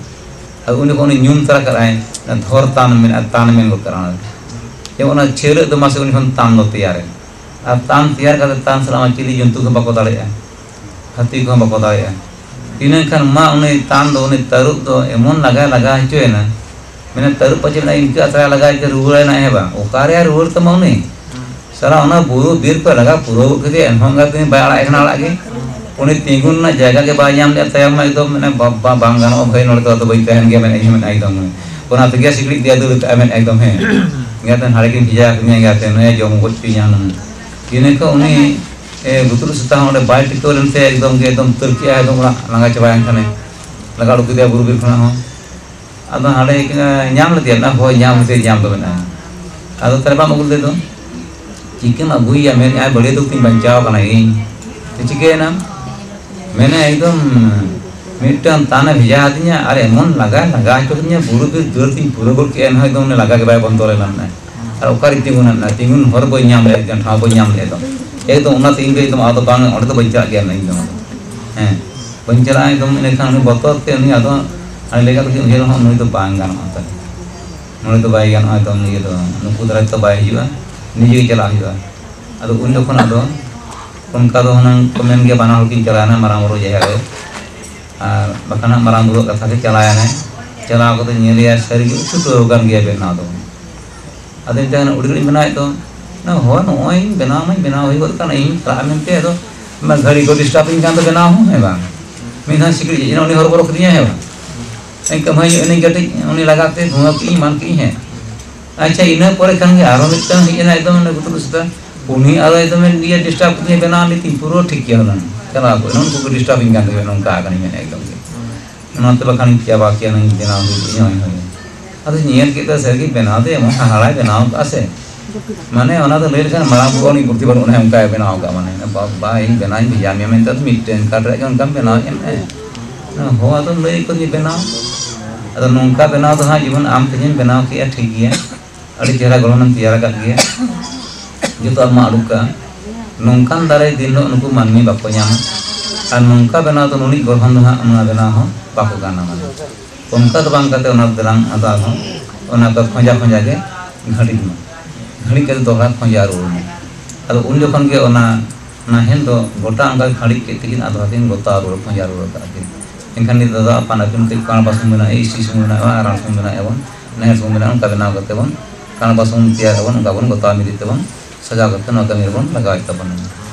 ᱟᱫᱚ ᱩᱱ ᱡᱚᱠᱷᱚᱱ ᱩᱱᱤ ᱧᱩᱢ ᱛᱟᱨᱟ ᱠᱟᱜᱼᱟᱭ, ᱚᱱᱟ ᱫᱷᱚᱨ ᱛᱟᱱ ᱢᱮᱱᱟᱜᱼᱟ, ᱛᱟᱱ ᱢᱮᱱ ᱜᱚᱫ ᱠᱟᱱᱟ ᱚᱱᱟ᱾ ᱡᱮᱢᱚᱱ ᱚᱱᱟ ᱪᱷᱤᱞᱟᱹᱜ ᱫᱚ ᱢᱟᱥᱮ ᱩᱱᱤ ᱠᱷᱚᱱ ᱛᱟᱱ ᱫᱚ ᱛᱮᱭᱟᱨᱮᱱ᱾ ᱟᱨ ᱛᱟᱱ ᱛᱮᱭᱟᱨ ᱠᱟᱛᱮ ᱛᱟᱱ ᱥᱟᱞᱟᱜ ᱢᱟ ᱪᱤᱞᱤ ᱡᱚᱱᱛᱩ ᱠᱚ ᱵᱟᱠᱚ ᱫᱟᱲᱮᱭᱟᱜᱼᱟ, ᱦᱟᱹᱛᱤ ᱠᱚᱦᱚᱸ ᱵᱟᱠᱚ ᱫᱟᱲᱮᱭᱟᱜᱼᱟ᱾ ᱤᱱᱟᱹ ᱠᱷᱟᱱ ᱢᱟ ᱩᱱᱤ ᱛᱟᱱ ᱫᱚ ᱩᱱᱤ ᱛᱟᱹᱨᱩᱵ ᱫᱚ ᱮᱢᱚᱱ ᱞᱟᱜᱟᱭ ᱞᱟᱜᱟ ᱦᱚᱪᱚᱭᱮᱱᱟ, ᱢᱮᱱᱟ ᱛᱟᱹᱨᱩᱵ ᱯᱟᱪᱮ ᱢᱮᱱᱟ ᱤᱱᱠᱟᱹ ᱟᱛᱨᱟᱭ ᱞᱟᱜᱟ ᱦᱚᱪᱚ ᱨᱩᱣᱟᱹᱲᱟᱭ ᱱᱟ, ᱦᱮᱸ ᱵᱟᱝ? ᱚᱠᱟᱨᱮ ᱟᱨ ᱨᱩᱣᱟᱹᱲ ᱛᱟᱢᱟ ᱩᱱᱤ? ᱥᱟᱞᱟ ᱚᱱᱟ ᱵᱩᱨᱩ ᱵᱤᱨ ᱠᱚ ᱞᱟᱜᱟ ᱯᱩᱨᱟᱹᱣ ᱜᱚᱫ ᱠᱮᱫᱮᱭᱟ, ᱮᱱᱦᱚᱸ ᱮᱸᱜᱟᱛ ᱩᱱᱤ ᱵᱟᱭ ᱟᱲᱟᱜ ᱮ ᱠᱟᱱᱟ ᱟᱲᱟᱜ ᱜᱮ᱾ ᱩᱱᱤ ᱛᱤᱸᱜᱩᱱ ᱨᱮᱱᱟᱜ ᱡᱟᱭᱜᱟ ᱜᱮ ᱵᱟᱭ ᱧᱟᱢ ᱞᱮᱫᱼᱟ, ᱛᱟᱭᱚᱢ ᱢᱟ ᱮᱠᱫᱚᱢ ᱢᱟᱱᱮ ᱵᱟ-, ᱵᱟ-, ᱵᱟᱝ ᱜᱟᱱᱚᱜᱼᱟ ᱵᱷᱟᱹᱭ, ᱱᱚᱰᱮ ᱫᱚ ᱟᱫᱚ ᱵᱟᱹᱧ ᱛᱟᱦᱮᱱ ᱜᱮᱭᱟ ᱢᱮᱱ ᱮᱫ ᱢᱮᱱ ᱮᱫ ᱮᱠᱫᱚᱢ᱾ ᱚᱱᱟ ᱛᱮᱜᱮ ᱥᱤᱠᱲᱤᱡ ᱛᱮᱭᱟ ᱫᱟᱹᱲ ᱠᱟᱜᱼᱟ ᱢᱮᱱ ᱮᱫ ᱮᱠᱫᱚᱢ, ᱦᱮᱸ᱾ ᱮᱸᱜᱟᱛ ᱦᱟᱸᱰᱮ ᱠᱤᱱ ᱵᱷᱮᱡᱟ ᱟᱠᱟᱫᱤᱧᱟ ᱮᱸᱜᱟᱛ, ᱱᱩᱭ ᱡᱚᱢ ᱜᱚᱡ ᱦᱚᱪᱚᱧᱟ ᱦᱩᱱᱟᱹᱝ᱾ ᱤᱱᱟᱹ ᱠᱷᱚᱱ ᱩᱱᱤ, ᱮ, ᱵᱩᱛᱨᱩ ᱥᱮᱛᱟ ᱦᱚᱸ ᱚᱸᱰᱮ ᱵᱟᱭ ᱴᱤᱠᱟᱹᱣ ᱞᱮᱱᱛᱮ ᱮᱠᱫᱚᱢ ᱜᱮ ᱮᱠᱫᱚᱢ ᱛᱟᱹᱨ ᱠᱮᱜᱼᱟᱭ, ᱮᱠᱫᱚᱢ ᱚᱲᱟᱜ ᱞᱟᱸᱜᱟ ᱪᱟᱵᱟᱭᱮᱱ ᱠᱷᱟᱱᱮ᱾ ᱞᱟᱜᱟ ᱩᱰᱩᱠ ᱠᱮᱫᱮᱭᱟ ᱵᱩᱨᱩ ᱵᱤᱨ ᱠᱷᱚᱱᱟᱜ ᱦᱚᱸ᱾ ᱟᱫᱚ ᱦᱟᱸᱰᱮ ᱧᱟᱢ ᱞᱮᱫᱮᱭᱟ, ᱢᱮᱱᱟ, ᱦᱳᱭ, ᱧᱟᱢ ᱞᱮᱫᱮᱭᱟ, ᱧᱟᱢ ᱫᱚ ᱢᱮᱱᱟᱭᱟ᱾ ᱟᱫᱚ ᱛᱟᱦᱞᱮ ᱵᱟᱢ ᱟᱹᱜᱩ ᱞᱮᱫᱮ ᱫᱚ? ᱪᱤᱠᱟᱹᱢ ᱟᱹᱜᱩᱭᱮᱭᱟ? ᱢᱮᱱᱮᱫᱼᱟᱭ, ᱵᱟᱹᱲᱤᱡ ᱫᱩᱠ ᱛᱤᱧ ᱵᱟᱧᱪᱟᱣ ᱠᱟᱱᱟ ᱤᱧ᱾ ᱛᱚ ᱪᱤᱠᱟᱹᱭᱮᱱᱟ? ᱢᱮᱱᱮ, ᱮᱠᱫᱚᱢ ᱢᱤᱫᱴᱟᱝ ᱛᱟᱱᱮ ᱵᱷᱮᱡᱟ ᱟᱹᱫᱤᱧᱟ ᱟᱨ ᱮᱢᱚᱱ ᱞᱟᱜᱟ, ᱞᱟᱜᱟ ᱦᱚᱪᱚ ᱠᱤᱫᱤᱧᱟ, ᱵᱩᱨᱩ ᱵᱤᱨ ᱫᱟᱹᱲ ᱛᱤᱧ ᱯᱩᱨᱟᱹᱣ ᱜᱚᱫ ᱠᱮᱫᱼᱟ, ᱮᱱᱦᱚᱸ ᱮᱠᱫᱚᱢ ᱩᱱᱤ ᱞᱟᱜᱟ ᱜᱮ ᱵᱟᱭ ᱵᱚᱱᱫᱚ ᱞᱮᱱᱟ᱾ ᱢᱮᱱᱟᱭ ᱟᱨ ᱚᱠᱟᱨᱤᱧ ᱛᱤᱸᱜᱩᱱᱟ? ᱢᱮᱱᱟᱭ ᱛᱤᱸᱜᱩᱱ ᱦᱚᱨ ᱵᱟᱹᱧ ᱧᱟᱢ ᱞᱮᱫᱼᱟ, ᱴᱷᱟᱶ ᱵᱟᱹᱧ ᱧᱟᱢ ᱞᱮᱫᱼᱟ᱾ ᱮᱠᱫᱚᱢ, ᱮᱠᱫᱚᱢ ᱚᱱᱟᱛᱮ ᱤᱧ ᱫᱚ ᱮᱠᱫᱚᱢ ᱟᱫᱚ ᱵᱟᱝ, ᱚᱸᱰᱮ ᱫᱚ ᱵᱟᱹᱧ ᱪᱟᱞᱟᱜ ᱜᱮᱭᱟ ᱤᱧ ᱫᱚ᱾ ᱦᱮᱸ, ᱵᱟᱹᱧ ᱪᱟᱞᱟᱜᱼᱟ ᱮᱠᱫᱚᱢ᱾ ᱤᱱᱟᱹᱠᱷᱟᱱ ᱩᱱᱤ ᱵᱚᱛᱚᱨ ᱛᱮ ᱩᱱᱤ ᱟᱫᱚ ᱟᱹᱰᱤ ᱞᱮᱠᱟ ᱛᱮᱜᱮ ᱩᱭᱦᱟᱹᱨ ᱦᱚᱸ, ᱱᱩᱭ ᱫᱚ ᱵᱟᱝ ᱜᱟᱱᱚᱜᱼᱟ ᱛᱟᱦᱞᱮ᱾ ᱱᱚᱰᱮ ᱫᱚ ᱵᱟᱭ ᱜᱟᱱᱚᱜᱼᱟ ᱮᱠᱫᱚᱢ, ᱤᱭᱟᱹ ᱫᱚ, ᱱᱩᱠᱩ ᱫᱟᱨᱟᱭ ᱛᱮ ᱵᱟᱭ ᱦᱤᱡᱩᱜᱼᱟ, ᱱᱤᱡᱮ ᱜᱮ ᱪᱟᱞᱟᱜ ᱦᱩᱭᱩᱜᱼᱟ᱾ ᱟᱫᱚ ᱩᱱ ᱡᱚᱠᱷᱚᱱ ᱟᱫᱚ ᱚᱱᱠᱟ ᱫᱚ ᱦᱩᱱᱟᱹᱝ ᱠᱚ ᱢᱮᱱ ᱜᱮᱭᱟ, ᱵᱟᱱᱟ ᱦᱚᱲ ᱠᱤᱱ ᱪᱟᱞᱟᱣᱮᱱᱟ ᱢᱟᱨᱟᱝ ᱵᱩᱨᱩ ᱡᱟᱦᱮᱨ ᱨᱮ᱾ ᱟᱨ ᱵᱟᱠᱷᱟᱱ ᱦᱟᱸᱜ ᱢᱟᱨᱟᱝ ᱵᱩᱨᱩᱣᱟᱜ ᱠᱟᱛᱷᱟ ᱛᱮ ᱪᱟᱞᱟᱣ ᱮᱱᱟᱭ᱾ ᱪᱟᱞᱟᱣ ᱠᱟᱛᱮ ᱧᱮᱞᱮᱭᱟᱭ, ᱥᱟᱹᱨᱤᱜᱮ ᱪᱷᱩᱴᱟᱹᱣ ᱟᱠᱟᱱ ᱜᱮᱭᱟ ᱵᱮᱱᱟᱣ ᱫᱚ᱾ ᱟᱫᱚ ᱢᱮᱛᱟᱭ ᱠᱟᱱᱟ, "ᱟᱹᱰᱤ ᱜᱷᱟᱹᱲᱤᱡ ᱵᱮᱱᱟᱣᱮᱫ ᱫᱚ?" "ᱦᱳᱭ, ᱱᱚᱜᱼᱚᱭ ᱵᱮᱱᱟᱣ ᱢᱟᱧ ᱵᱮᱱᱟᱣ ᱦᱩᱭ ᱜᱚᱫ ᱠᱟᱱ, ᱤᱧ ᱪᱟᱞᱟᱜᱼᱟ ᱢᱮᱱᱛᱮ, ᱟᱫᱚ ᱚᱱᱟ ᱜᱷᱟᱹᱲᱤ ᱠᱚ ᱰᱤᱥᱴᱟᱵᱽ ᱤᱧ ᱠᱟᱱ ᱫᱚ ᱵᱮᱱᱟᱣ ᱦᱚᱸ, ᱦᱮᱸ ᱵᱟᱝ? ᱢᱤᱫ ᱫᱷᱟᱣ ᱥᱤᱠᱲᱤᱡ ᱦᱮᱡ ᱮᱱᱟ, ᱩᱱᱤ ᱦᱚᱨᱚᱵᱚᱨᱚ ᱠᱤᱫᱤᱧᱟᱭ, ᱦᱮᱸ ᱵᱟᱝ? ᱤᱧ ᱠᱟᱹᱢᱦᱟᱹᱭ ᱧᱚᱜ ᱮᱱᱟᱹᱧ ᱠᱟᱹᱴᱤᱡ, ᱩᱱᱤ ᱞᱟᱜᱟ ᱛᱮ ᱫᱷᱩᱣᱟᱹ ᱠᱮᱫᱤᱧ, ᱮᱢᱟᱱ ᱠᱮᱫᱤᱧ, ᱦᱮᱸ᱾ ᱟᱪᱪᱷᱟ, ᱤᱱᱟᱹ ᱯᱚᱨᱮ ᱠᱷᱟᱱ ᱜᱮ ᱟᱨᱚ ᱢᱤᱫᱴᱟᱝ ᱦᱮᱡ ᱮᱱᱟ, ᱮᱠᱫᱚᱢ ᱚᱱᱮ ᱜᱩᱛᱩᱞ ᱥᱮᱛᱟ, ᱩᱱᱤ ᱟᱨᱚ ᱮᱠᱫᱚᱢᱮ ᱤᱭᱟᱹ ᱰᱤᱥᱴᱟᱵᱽ ᱠᱮᱫᱤᱧᱟ, ᱵᱮᱱᱟᱣ ᱞᱮᱫ ᱛᱤᱧ ᱯᱩᱨᱟᱹ ᱴᱷᱤᱠ ᱜᱮᱭᱟ ᱦᱩᱱᱟᱹᱝ᱾ ᱪᱟᱞᱟᱣ ᱠᱚᱜ ᱮᱱᱟ, ᱩᱱᱠᱩ ᱠᱚ ᱰᱤᱥᱴᱟᱵᱽ ᱤᱧ ᱠᱟᱱ ᱛᱟᱦᱮᱸᱫ, ᱱᱚᱝᱠᱟ ᱟᱠᱟᱱᱟᱹᱧ ᱢᱮᱱᱟ ᱮᱠᱫᱚᱢ ᱜᱮ᱾ ᱚᱱᱟᱛᱮ ᱵᱟᱠᱷᱟᱱᱤᱧ ᱪᱟᱵᱟ ᱠᱮᱭᱟ, ᱱᱚᱣᱟᱧ ᱵᱮᱱᱟᱣ ᱦᱩᱭ ᱠᱚᱜᱼᱟ, ᱦᱳᱭ, ᱦᱳᱭ᱾ ᱟᱫᱚ ᱧᱮᱞ ᱠᱮᱫ ᱫᱚ ᱥᱟᱹᱨᱤᱜᱮ ᱵᱮᱱᱟᱣ ᱫᱚ ᱮᱢᱚᱱ ᱦᱟᱦᱟᱲᱟᱭ ᱵᱮᱱᱟᱣ ᱠᱟᱜᱼᱟ ᱥᱮ, ᱢᱟᱱᱮ ᱚᱱᱟ ᱫᱚ ᱞᱟᱹᱭ ᱞᱮᱠᱷᱟᱱ ᱢᱟᱨᱟᱝ ᱵᱚᱦᱚᱜ ᱨᱤᱱᱤᱡ ᱵᱩᱫᱽᱫᱷᱤ ᱵᱟᱹᱱᱩᱜ, ᱚᱱᱮ ᱚᱱᱠᱟᱭ ᱵᱮᱱᱟᱣ ᱠᱟᱜᱼᱟ, ᱢᱟᱱᱮ, "ᱵᱟᱵᱟ, ᱤᱧ ᱵᱮᱱᱟᱣ ᱤᱧ ᱵᱷᱮᱡᱟ ᱢᱮᱭᱟ ᱢᱮᱱᱛᱮ, ᱟᱫᱚ ᱢᱤᱫᱴᱮᱱ ᱠᱟᱴ ᱨᱮᱭᱟᱜ ᱜᱮ ᱚᱱᱠᱟᱢ ᱵᱮᱱᱟᱣᱮᱫ ᱮᱢ ᱮ?" ᱦᱚᱸ, ᱟᱫᱚ ᱞᱟᱹᱭ ᱠᱚ ᱡᱮ ᱵᱮᱱᱟᱣ, ᱟᱫᱚ ᱱᱚᱝᱠᱟ ᱵᱮᱱᱟᱣ ᱫᱚ ᱦᱟᱸᱜ ᱡᱮᱢᱚᱱ ᱟᱢ ᱛᱮᱦᱮᱧᱮᱢ ᱵᱮᱱᱟᱣ ᱠᱮᱜᱼᱟ, ᱴᱷᱤᱠ ᱜᱮᱭᱟ, ᱟᱹᱰᱤ ᱪᱮᱦᱨᱟ ᱜᱚᱲᱦᱚᱱᱮᱢ ᱛᱮᱭᱟᱨ ᱟᱠᱟᱫ ᱜᱮᱭᱟ, ᱡᱚᱛᱚᱣᱟᱜ ᱢᱟ ᱩᱰᱩᱠ ᱠᱟᱜᱼᱟ, ᱱᱚᱝᱠᱟᱱ ᱫᱟᱨᱮ ᱫᱤᱱ ᱦᱤᱞᱳᱜ ᱱᱩᱠᱩ ᱢᱟᱹᱱᱢᱤ ᱵᱟᱠᱚ ᱧᱟᱢᱟ᱾ ᱟᱨ ᱱᱚᱝᱠᱟ ᱵᱮᱱᱟᱣ ᱫᱚ ᱱᱩᱱᱤᱡ ᱜᱚᱲᱦᱚᱱ ᱫᱚ ᱦᱟᱸᱜ ᱱᱚᱣᱟ ᱵᱮᱱᱟᱣ ᱦᱚᱸ ᱵᱟᱠᱚ ᱜᱟᱱᱟ, ᱢᱟᱱᱮ ᱚᱱᱠᱟ ᱫᱚ ᱵᱟᱝ ᱠᱟᱛᱮ ᱚᱱᱟ ᱫᱮᱞᱟᱝ ᱟᱫᱚ ᱟᱨᱦᱚᱸ ᱚᱱᱟ ᱠᱚ ᱠᱷᱚᱸᱡᱟ ᱠᱷᱚᱸᱡᱟ ᱜᱮ ᱜᱷᱟᱹᱲᱤᱡ ᱢᱟ, ᱜᱷᱟᱹᱲᱤᱡ ᱠᱟᱛᱮ ᱫᱚᱦᱲᱟ ᱠᱷᱚᱸᱡᱟ ᱨᱩᱣᱟᱹᱲ ᱢᱟ᱾ ᱟᱫᱚ ᱩᱱ ᱡᱚᱠᱷᱚᱱ ᱜᱮ ᱚᱱᱟ ᱱᱟᱦᱮᱞ ᱫᱚ ᱜᱚᱴᱟ ᱚᱱᱠᱟ ᱜᱷᱟᱹᱲᱤᱡ ᱠᱮᱫ ᱛᱮᱠᱤᱱ ᱟᱫᱚ ᱠᱤᱱ ᱜᱚᱛᱟ ᱨᱩᱣᱟᱹᱲ, ᱠᱷᱚᱸᱡᱟ ᱨᱩᱣᱟᱹᱲ ᱠᱟᱜᱼᱟ ᱠᱤᱱ᱾ ᱮᱱᱠᱷᱟᱱ ᱱᱤᱛ ᱫᱚ ᱟᱯᱟᱱ ᱟᱹᱯᱤᱱ ᱠᱟᱹᱡ ᱠᱟᱬᱵᱟ ᱥᱩᱱ ᱵᱮᱱᱟᱣ, ᱤᱥᱤ ᱥᱩᱱ ᱵᱮᱱᱟᱣ, ᱟᱨᱟᱬ ᱥᱩᱱ ᱵᱮᱱᱟᱣ ᱟᱵᱚᱱ, ᱱᱟᱦᱮᱞ ᱥᱩᱱ ᱵᱮᱱᱟᱣ, ᱚᱱᱠᱟ ᱵᱮᱱᱟᱣ ᱠᱟᱛᱮ ᱵᱚᱱ ᱠᱟᱬᱵᱟ ᱥᱩᱱ ᱛᱮᱭᱟᱨ ᱟᱵᱚᱱ, ᱚᱱᱠᱟ ᱵᱚᱱ ᱜᱚᱛᱟ ᱢᱤᱫ ᱛᱮᱵᱚᱱ ᱥᱟᱡᱟᱣ ᱠᱟᱛᱮ ᱱᱚᱣᱟ ᱠᱟᱹᱢᱤ ᱨᱮᱵᱚᱱ ᱞᱟᱜᱟᱣᱮᱫ ᱛᱟᱵᱚᱱᱟ᱾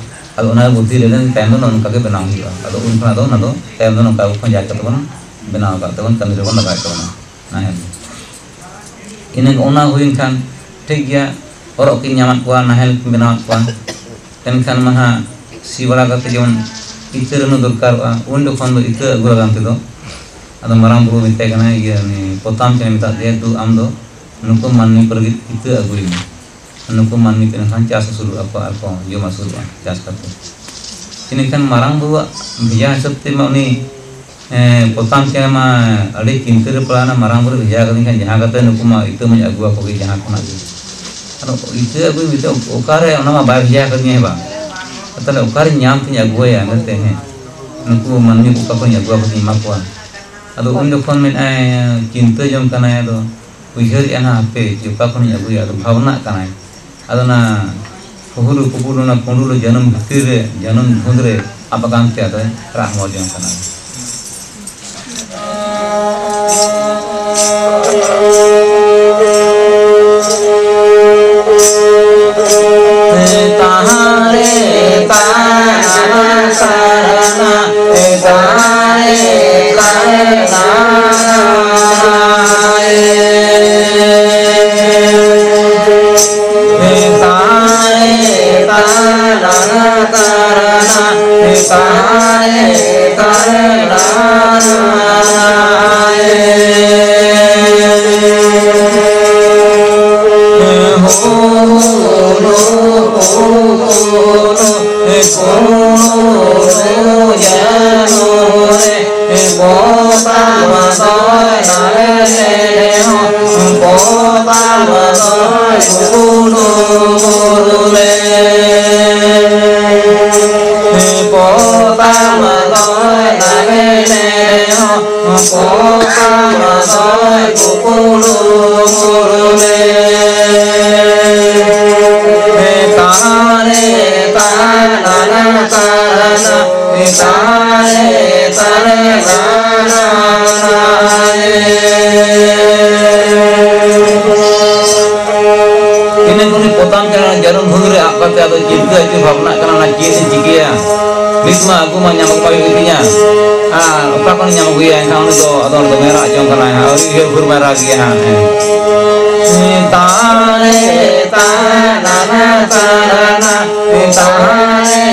ᱟᱫᱚ ᱚᱱᱟ ᱵᱩᱫᱽᱫᱷᱤ ᱞᱮᱱ ᱛᱟᱭᱚᱢ ᱫᱚ ᱱᱚᱜᱼᱚ ᱱᱚᱝᱠᱟ ᱜᱮ ᱵᱮᱱᱟᱣ ᱦᱩᱭᱩᱜᱼᱟ᱾ ᱟᱫᱚ ᱩᱱ ᱠᱷᱚᱱᱟᱜ ᱫᱚ ᱚᱱᱟ ᱫᱚ ᱛᱟᱭᱚᱢ ᱫᱚ ᱱᱚᱝᱠᱟ ᱜᱮ ᱠᱷᱚᱸᱡᱟ ᱠᱟᱛᱮ ᱵᱚᱱ ᱵᱮᱱᱟᱣ ᱟᱠᱟᱫ ᱛᱮᱵᱚᱱ ᱠᱟᱹᱢᱤ ᱨᱮᱵᱚᱱ ᱞᱟᱜᱟᱣᱮᱫ ᱛᱟᱵᱚᱱᱟ᱾ ᱱᱟᱦᱮᱞ ᱤᱱᱟᱹ ᱚᱱᱟ ᱦᱩᱭᱮᱱ ᱠᱷᱟᱱ ᱴᱷᱤᱠ ᱜᱮᱭᱟ, ᱦᱚᱨᱚᱜ ᱠᱤᱱ ᱧᱟᱢᱟᱫ ᱠᱚᱣᱟ, ᱱᱟᱦᱮᱞ ᱠᱤᱱ ᱵᱮᱱᱟᱣᱟᱫ ᱠᱚᱣᱟ᱾ ᱮᱱᱠᱷᱟᱱ ᱢᱟ ᱦᱟᱸᱜ ᱥᱤ ᱵᱟᱲᱟ ᱠᱟᱛᱮ ᱡᱮᱢᱚᱱ ᱤᱛᱟᱹ ᱨᱮᱱᱩ ᱫᱚᱨᱠᱟᱨᱚᱜᱼᱟ, ᱩᱱ ᱡᱚᱠᱷᱚᱱ ᱫᱚ ᱤᱛᱟᱹ ᱟᱹᱜᱩ ᱞᱟᱜᱟᱱ ᱛᱮᱫᱚ ᱟᱫᱚ ᱢᱟᱨᱟᱝ ᱵᱩᱨᱩ ᱢᱮᱛᱟᱭ ᱠᱟᱱᱟ, ᱤᱭᱟᱹ, ᱩᱱᱤ ᱯᱚᱛᱟᱢ ᱪᱮᱬᱮ ᱢᱮᱛᱟᱫ ᱫᱮᱭᱟ, "ᱫᱩ, ᱟᱢ ᱫᱚ ᱱᱩᱠᱩ ᱢᱟᱹᱱᱢᱤ ᱠᱚ ᱞᱟᱹᱜᱤᱫ ᱤᱛᱟᱹ ᱟᱹᱜᱩᱭ ᱢᱮ, ᱱᱩᱠᱩ ᱢᱟᱹᱱᱢᱤ ᱠᱚ ᱮᱱᱠᱷᱟᱱ ᱪᱟᱥ ᱟᱹᱥᱩᱞᱚᱜᱼᱟ ᱠᱚ ᱟᱨ ᱠᱚ ᱡᱚᱢ ᱟᱹᱥᱩᱞᱚᱜᱼᱟ ᱪᱟᱥ ᱠᱟᱛᱮ᱾" ᱤᱱᱟᱹᱠᱷᱟᱱ ᱢᱟᱨᱟᱝ ᱵᱩᱨᱩᱣᱟᱜ ᱵᱷᱮᱡᱟ ᱦᱤᱥᱟᱹᱵ ᱛᱮᱢᱟ ᱩᱱᱤ ᱦᱮᱸ, ᱯᱚᱛᱟᱢ ᱪᱮᱬᱮ ᱢᱟ ᱟᱹᱰᱤ ᱪᱤᱱᱛᱟᱹ ᱨᱮ ᱯᱟᱲᱟᱣ ᱮᱱᱟ, ᱢᱟᱨᱟᱝ ᱵᱩᱨᱩ ᱵᱷᱮᱡᱟ ᱠᱟᱹᱫᱤᱧ ᱠᱷᱟᱱ ᱡᱟᱦᱟᱸ ᱠᱟᱛᱮ ᱱᱩᱠᱩ ᱢᱟ ᱤᱛᱟᱹ ᱢᱟᱧ ᱟᱹᱜᱩ ᱟᱠᱚ ᱜᱮ ᱡᱟᱦᱟᱸ ᱠᱷᱚᱱᱟᱜ ᱜᱮ᱾ ᱟᱫᱚ ᱤᱛᱟᱹ ᱟᱹᱜᱩᱭ ᱢᱮᱛᱮ ᱚᱠᱟᱨᱮ, ᱚᱱᱟ ᱢᱟ ᱵᱟᱭ ᱵᱷᱮᱡᱟ ᱠᱟᱹᱫᱤᱧᱟ, ᱦᱮᱸ ᱵᱟᱝ? ᱛᱟᱦᱚᱞᱮ ᱚᱠᱟᱨᱮᱧ ᱧᱟᱢ ᱛᱤᱧ ᱟᱹᱜᱩᱣᱟᱭᱟ ᱢᱮᱱᱛᱮ, ᱦᱮᱸ? ᱱᱩᱠᱩ ᱢᱟᱹᱱᱢᱤ ᱠᱚ ᱚᱠᱟ ᱠᱷᱚᱱᱤᱧ ᱟᱹᱜᱩ ᱟᱠᱚ ᱛᱤᱧ ᱮᱢᱟ ᱠᱚᱣᱟ? ᱟᱫᱚ ᱩᱱ ᱡᱚᱠᱷᱚᱱ ᱢᱮᱱᱟᱭ, ᱪᱤᱱᱛᱟᱹ ᱡᱚᱝ ᱠᱟᱱᱟᱭ, ᱟᱫᱚ ᱩᱭᱦᱟᱹᱨᱮᱜᱼᱟ ᱱᱟ ᱦᱟᱯᱮ ᱡᱮ ᱚᱠᱟ ᱠᱷᱚᱱᱤᱧ ᱟᱹᱜᱩᱭᱟ, ᱟᱫᱚ ᱵᱷᱟᱵᱽᱱᱟᱜ ᱠᱟᱱᱟᱭ᱾ ᱟᱫᱚ ᱚᱱᱟ ᱯᱩᱦᱩᱞᱩ ᱯᱩᱯᱩᱞᱩ, ᱚᱱᱟ ᱠᱩᱸᱰᱩᱞᱩ ᱡᱟᱹᱱᱩᱢ ᱵᱷᱤᱛᱤᱨ ᱨᱮ, ᱡᱟᱹᱱᱩᱢ ᱫᱷᱩᱸᱫᱽ ᱨᱮ ᱟᱵ ᱟᱠᱟᱱ ᱛᱮ ᱟᱫᱚᱭ ᱨᱟᱜ ᱦᱚᱢᱚᱨ ᱡᱚᱝ ᱠᱟᱱᱟ᱾ ᱛᱟᱢᱟ ᱥᱚᱭ ᱠᱩᱠᱩᱞᱩ ᱵᱩᱨᱩ ᱨᱮ᱾ ᱛᱟᱨᱮ ᱛᱟᱨᱟᱱᱟ ᱛᱟᱨᱟᱱᱟ, ᱛᱟᱨᱮ ᱛᱟᱨᱮ ᱨᱟᱱᱟ ᱨᱟᱱᱟ ᱨᱮ᱾ ᱤᱱᱟᱹ ᱠᱷᱚᱱ ᱩᱱᱤ ᱯᱚᱛᱟᱢ ᱪᱮᱬᱮ ᱡᱟᱹᱱᱩᱢ ᱵᱷᱩᱝ ᱨᱮ ᱟᱵ ᱠᱟᱛᱮ ᱟᱫᱚ ᱪᱤᱱᱛᱟᱹ ᱟᱹᱪᱩᱨ ᱵᱷᱟᱵᱽᱱᱟᱜ ᱠᱟᱱᱟ, ᱚᱱᱟ ᱪᱮᱫ ᱮ ᱪᱤᱠᱟᱹᱭᱟ? ᱱᱤᱛ ᱢᱟ ᱟᱹᱜᱩ ᱢᱟ ᱧᱟᱢᱚᱜ ᱵᱟᱭ ᱦᱩᱭᱩᱜ ᱛᱤᱧᱟ, ᱟᱨ ᱚᱠᱟ ᱠᱷᱚᱱ ᱧᱟᱢ ᱟᱹᱜᱩᱭᱟ? ᱮᱱᱠᱷᱟᱱ ᱩᱱᱤ ᱫᱚ ᱟᱫᱚ ᱚᱸᱰᱮ ᱫᱚ ᱢᱮ ᱨᱟᱜ ᱡᱚᱝ ᱠᱟᱱᱟᱭ ᱦᱟᱸᱜ, ᱟᱹᱣᱨᱤ ᱩᱭᱦᱟᱹᱨ ᱵᱷᱳᱨ ᱢᱟᱭ ᱨᱟᱜ ᱜᱮᱭᱟ ᱦᱟᱸᱜ᱾ ᱦᱮᱸ᱾ ᱛᱟᱨᱮ ᱛᱟᱨᱟᱱᱟ ᱛᱟᱨᱟᱱᱟ, ᱛᱟᱨᱮ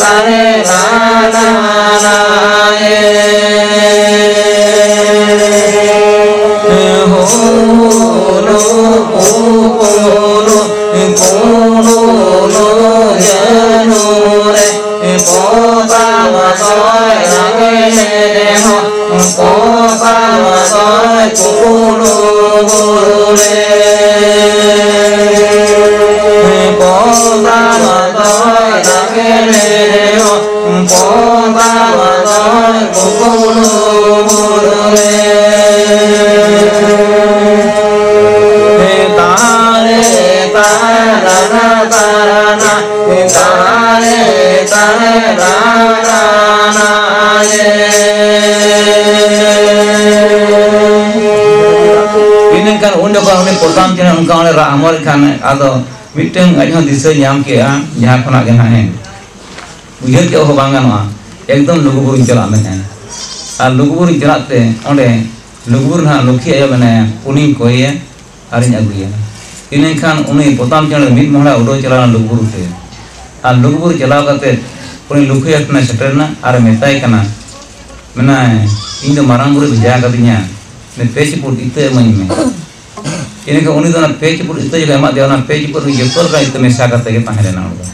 ᱛᱟᱨᱮ ᱨᱟᱱᱟ ᱨᱟᱱᱟ ᱨᱮ᱾ ᱦᱩᱞᱩ ᱩᱯᱩᱞᱩ ᱠᱩᱞᱩᱞᱩ ᱡᱟᱹᱱᱩ ᱨᱮ, ᱯᱚᱛᱟᱢ ᱥᱚᱭ ᱨᱟᱜᱮ ᱨᱮᱦᱚᱸ, ᱯᱚᱛᱟᱢ ᱥᱚᱭ ᱠᱩᱠᱩᱞᱩ ᱵᱩᱨᱩ ᱨᱮ᱾ ᱯᱚᱛᱟᱢ ᱥᱚᱭ ᱨᱟᱜᱮ ᱨᱮᱦᱚᱸ, ᱯᱚᱛᱟᱢ ᱥᱚᱭ ᱠᱩᱠᱩᱞᱩ ᱵᱩᱨᱩ ᱨᱮ᱾ ᱛᱟᱨᱮ ᱛᱟᱨᱟᱱᱟ ᱛᱟᱨᱟᱱᱟ, ᱛᱟᱨᱮ ᱛᱟᱨᱮ ᱨᱟᱱᱟ ᱨᱟᱱᱟ ᱨᱮ᱾ ᱤᱱᱟᱹᱠᱷᱟᱱ ᱩᱱ ᱡᱚᱠᱷᱚᱱ ᱩᱱᱤ ᱯᱚᱛᱟᱢ ᱪᱮᱬᱮ ᱚᱱᱠᱟ ᱚᱸᱰᱮ ᱨᱟᱜ ᱦᱚᱢᱚᱨᱮᱫ ᱠᱷᱟᱱ, ᱟᱫᱚ ᱢᱤᱫᱴᱟᱝ ᱟᱡ ᱦᱚᱸ ᱫᱤᱥᱟᱹ ᱧᱟᱢ ᱠᱮᱜᱼᱟ, ᱡᱟᱦᱟᱸ ᱠᱷᱚᱱᱟᱜ ᱜᱮ ᱱᱟᱦᱟᱜ ᱦᱮᱸ ᱩᱭᱦᱟᱹᱨ ᱠᱮᱫ ᱦᱚᱸ ᱵᱟᱝ ᱜᱟᱱᱚᱜᱼᱟ, ᱮᱠᱫᱚᱢ ᱞᱩᱜᱩᱵᱩᱨᱩᱧ ᱪᱟᱞᱟᱜ ᱢᱮᱱᱮᱫᱼᱟ᱾ ᱟᱨ ᱞᱩᱜᱩᱵᱩᱨᱩᱧ ᱪᱟᱞᱟᱜ ᱛᱮ ᱚᱸᱰᱮ ᱞᱩᱜᱩᱵᱩᱨᱩ ᱱᱟᱦᱟᱜ ᱞᱚᱠᱠᱷᱤ ᱟᱭᱳ ᱢᱮᱱᱟᱭᱟ, ᱩᱱᱤᱧ ᱠᱚᱭᱮᱭᱟ ᱟᱨᱤᱧ ᱟᱹᱜᱩᱭᱟ᱾ ᱤᱱᱟᱹᱠᱷᱟᱱ ᱩᱱᱤ ᱯᱚᱛᱟᱢ ᱪᱮᱬᱮ ᱢᱤᱫ ᱢᱚᱦᱰᱟ ᱩᱰᱟᱹᱣ ᱪᱟᱞᱟᱣ ᱮᱱᱟ ᱞᱩᱜᱩᱵᱩᱨᱩ ᱛᱮ᱾ ᱟᱨ ᱞᱩᱜᱩᱵᱩᱨᱩ ᱪᱟᱞᱟᱣ ᱠᱟᱛᱮ ᱩᱱᱤ ᱞᱚᱠᱠᱷᱤ ᱟᱭᱳ ᱴᱷᱮᱱᱮ ᱥᱮᱴᱮᱨ ᱮᱱᱟ ᱟᱨᱮ ᱢᱮᱛᱟᱭ ᱠᱟᱱᱟ, ᱢᱮᱱᱟᱭ, "ᱤᱧ ᱫᱚ ᱢᱟᱨᱟᱝ ᱵᱩᱨᱩᱭ ᱵᱷᱮᱡᱟ ᱟᱠᱟᱫᱤᱧᱟ, ᱯᱮ ᱪᱩᱯᱩᱫ ᱤᱛᱟᱹ ᱤᱢᱟᱹᱧ ᱢᱮ᱾" ᱤᱱᱟᱹᱠᱷᱟᱱ ᱩᱱᱤ ᱫᱚ ᱚᱱᱟ ᱯᱮ ᱪᱩᱯᱩᱫ ᱤᱛᱟᱹ ᱡᱚᱠᱷᱚᱱ ᱮᱢᱟᱫ ᱫᱮᱭᱟ, ᱚᱱᱟ ᱯᱮ ᱪᱩᱯᱩᱫ ᱨᱮ ᱡᱚᱛᱚ ᱞᱮᱠᱟᱱ ᱤᱛᱟᱹ ᱢᱮᱥᱟ ᱠᱟᱛᱮ ᱜᱮ ᱛᱟᱦᱮᱸ ᱞᱮᱱᱟ ᱚᱸᱰᱮ ᱫᱚ᱾